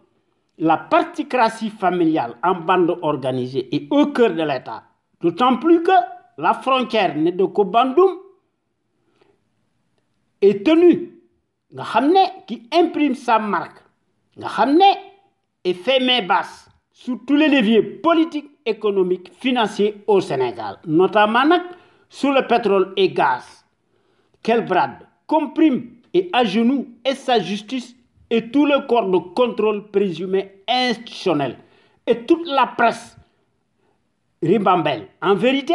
Speaker 1: la particratie familiale en bande organisée est au cœur de l'État, d'autant plus que la frontière n'est de qu'au Bandoum, est tenu, nga xamné qui imprime sa marque, nga xamné et fait main basse sur tous les leviers politiques, économiques, financiers au Sénégal, notamment sur le pétrole et gaz. Qu'elle brade, comprime et agenouille et sa justice et tout le corps de contrôle présumé institutionnel et toute la presse ribambelle. En vérité,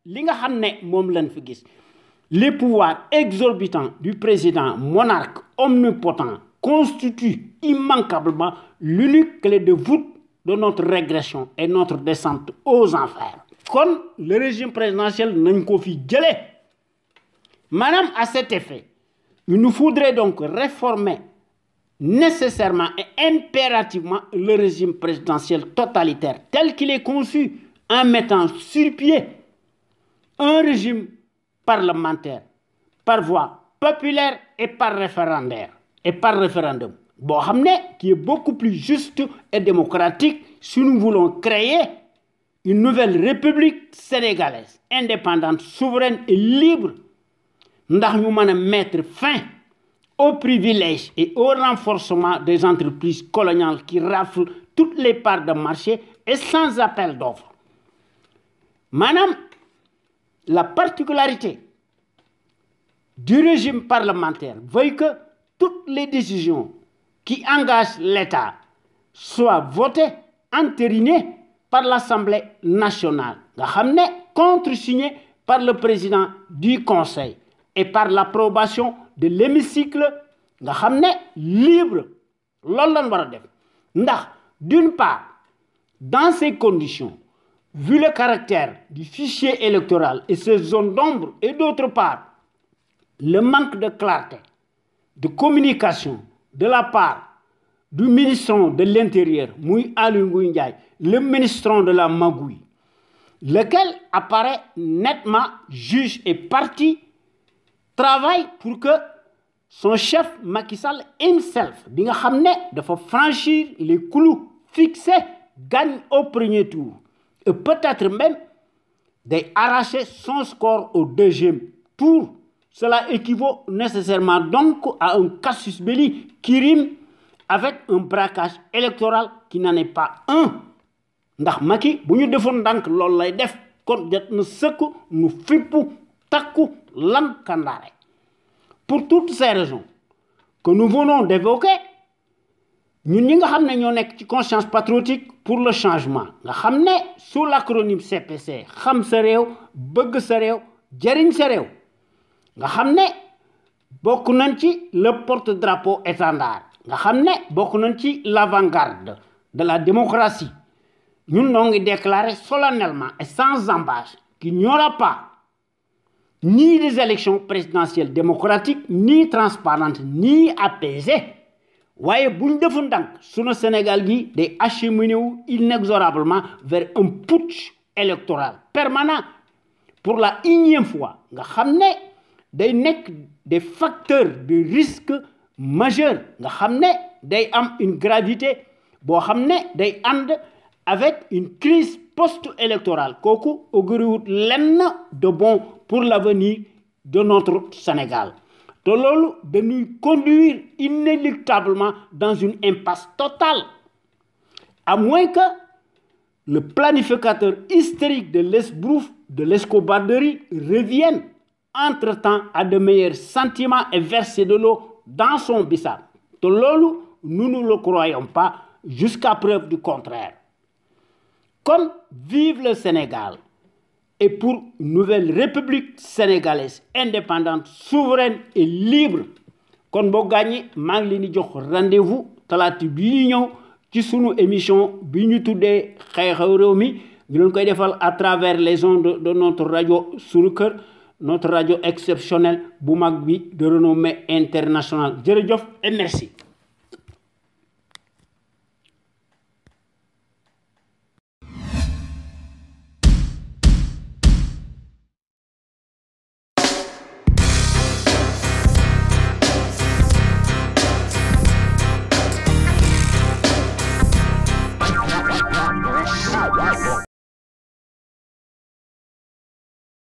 Speaker 1: li nga xamné mom lañ fi gis, les pouvoirs exorbitants du président monarque omnipotent constituent immanquablement l'unique clé de voûte de notre régression et notre descente aux enfers. Kon le régime présidentiel nañ ko fi jëlé. Madame, à cet effet, il nous faudrait donc réformer nécessairement et impérativement le régime présidentiel totalitaire tel qu'il est conçu en mettant sur pied un régime parlementaire par voie populaire et par référendum. Bon, qui est beaucoup plus juste et démocratique si nous voulons créer une nouvelle république sénégalaise, indépendante, souveraine et libre. Nous devons mettre fin aux privilèges et au renforcement des entreprises coloniales qui raflent toutes les parts de marché et sans appel d'offres. Madame, la particularité du régime parlementaire veut que toutes les décisions qui engagent l'État soient votées, entérinées par l'Assemblée nationale, contresignées par le président du Conseil et par l'approbation de l'hémicycle libre. D'une part, dans ces conditions, vu le caractère du fichier électoral et ses zones d'ombre, et d'autre part, le manque de clarté, de communication de la part du ministre de l'Intérieur, Mouy Aly Ngouille Ndiaye, le ministre de la Magouille, lequel apparaît nettement juge et partie, travaille pour que son chef Macky Sall himself, bi nga xamné dafa franchir les clous fixés, gagne au premier tour et peut-être même d'arracher son score au deuxième tour. Cela équivaut nécessairement donc à un casus belli qui rime avec un braquage électoral qui n'en est pas un. Ndax Macky bu ñu defoon ndànk loolu lay def kon jot na sëkk nu fippu takku lan kandaare. Pour toutes ces raisons que nous venons d'évoquer, ñun ñi nga xam ne ñoo nekk ci conscience patriotique pour le changement nga xam ne sous l'acronyme CPC xam sa réew bëgg sa réew jariñ sa réew nga xam ne bokk nañ ci le porte-drapeau étendard nga xam ne bokk nañ ci l'avant-garde de la démocratie. Nous avons déclaré solennellement et sans embâche qu'il n'y aura pas ni des élections présidentielles démocratiques, ni transparentes, ni apaisées. Voyez, si nous devons le Sénégal de acheminer inexorablement vers un putsch électoral permanent pour la énième fois. Nous savons des facteurs de risque majeurs. Nous savons une gravité avec une crise post-électorale koku augure lenn de bon pour l'avenir de notre Sénégal. De lolu de nous conduire inéluctablement dans une impasse totale, à moins que le planificateur hystérique de l'esbrouf, de l'escobarderie revienne entre-temps à de meilleurs sentiments et verser de l'eau dans son bissap. De lolu, nous ne le croyons pas jusqu'à preuve du contraire. Comme vive le Sénégal et pour une nouvelle république sénégalaise indépendante, souveraine et libre. Kon bo gagné maa ngi leen di jox rendez-vous talaata bii ñëw ci sunu émission bi ñu tuddee xew-xew réew mi ñu leen koy defal à travers les ondes de notre radio Sunu Kër, notre radio exceptionnelle bu mag bi de renommée internationale. Jërëjëf et merci.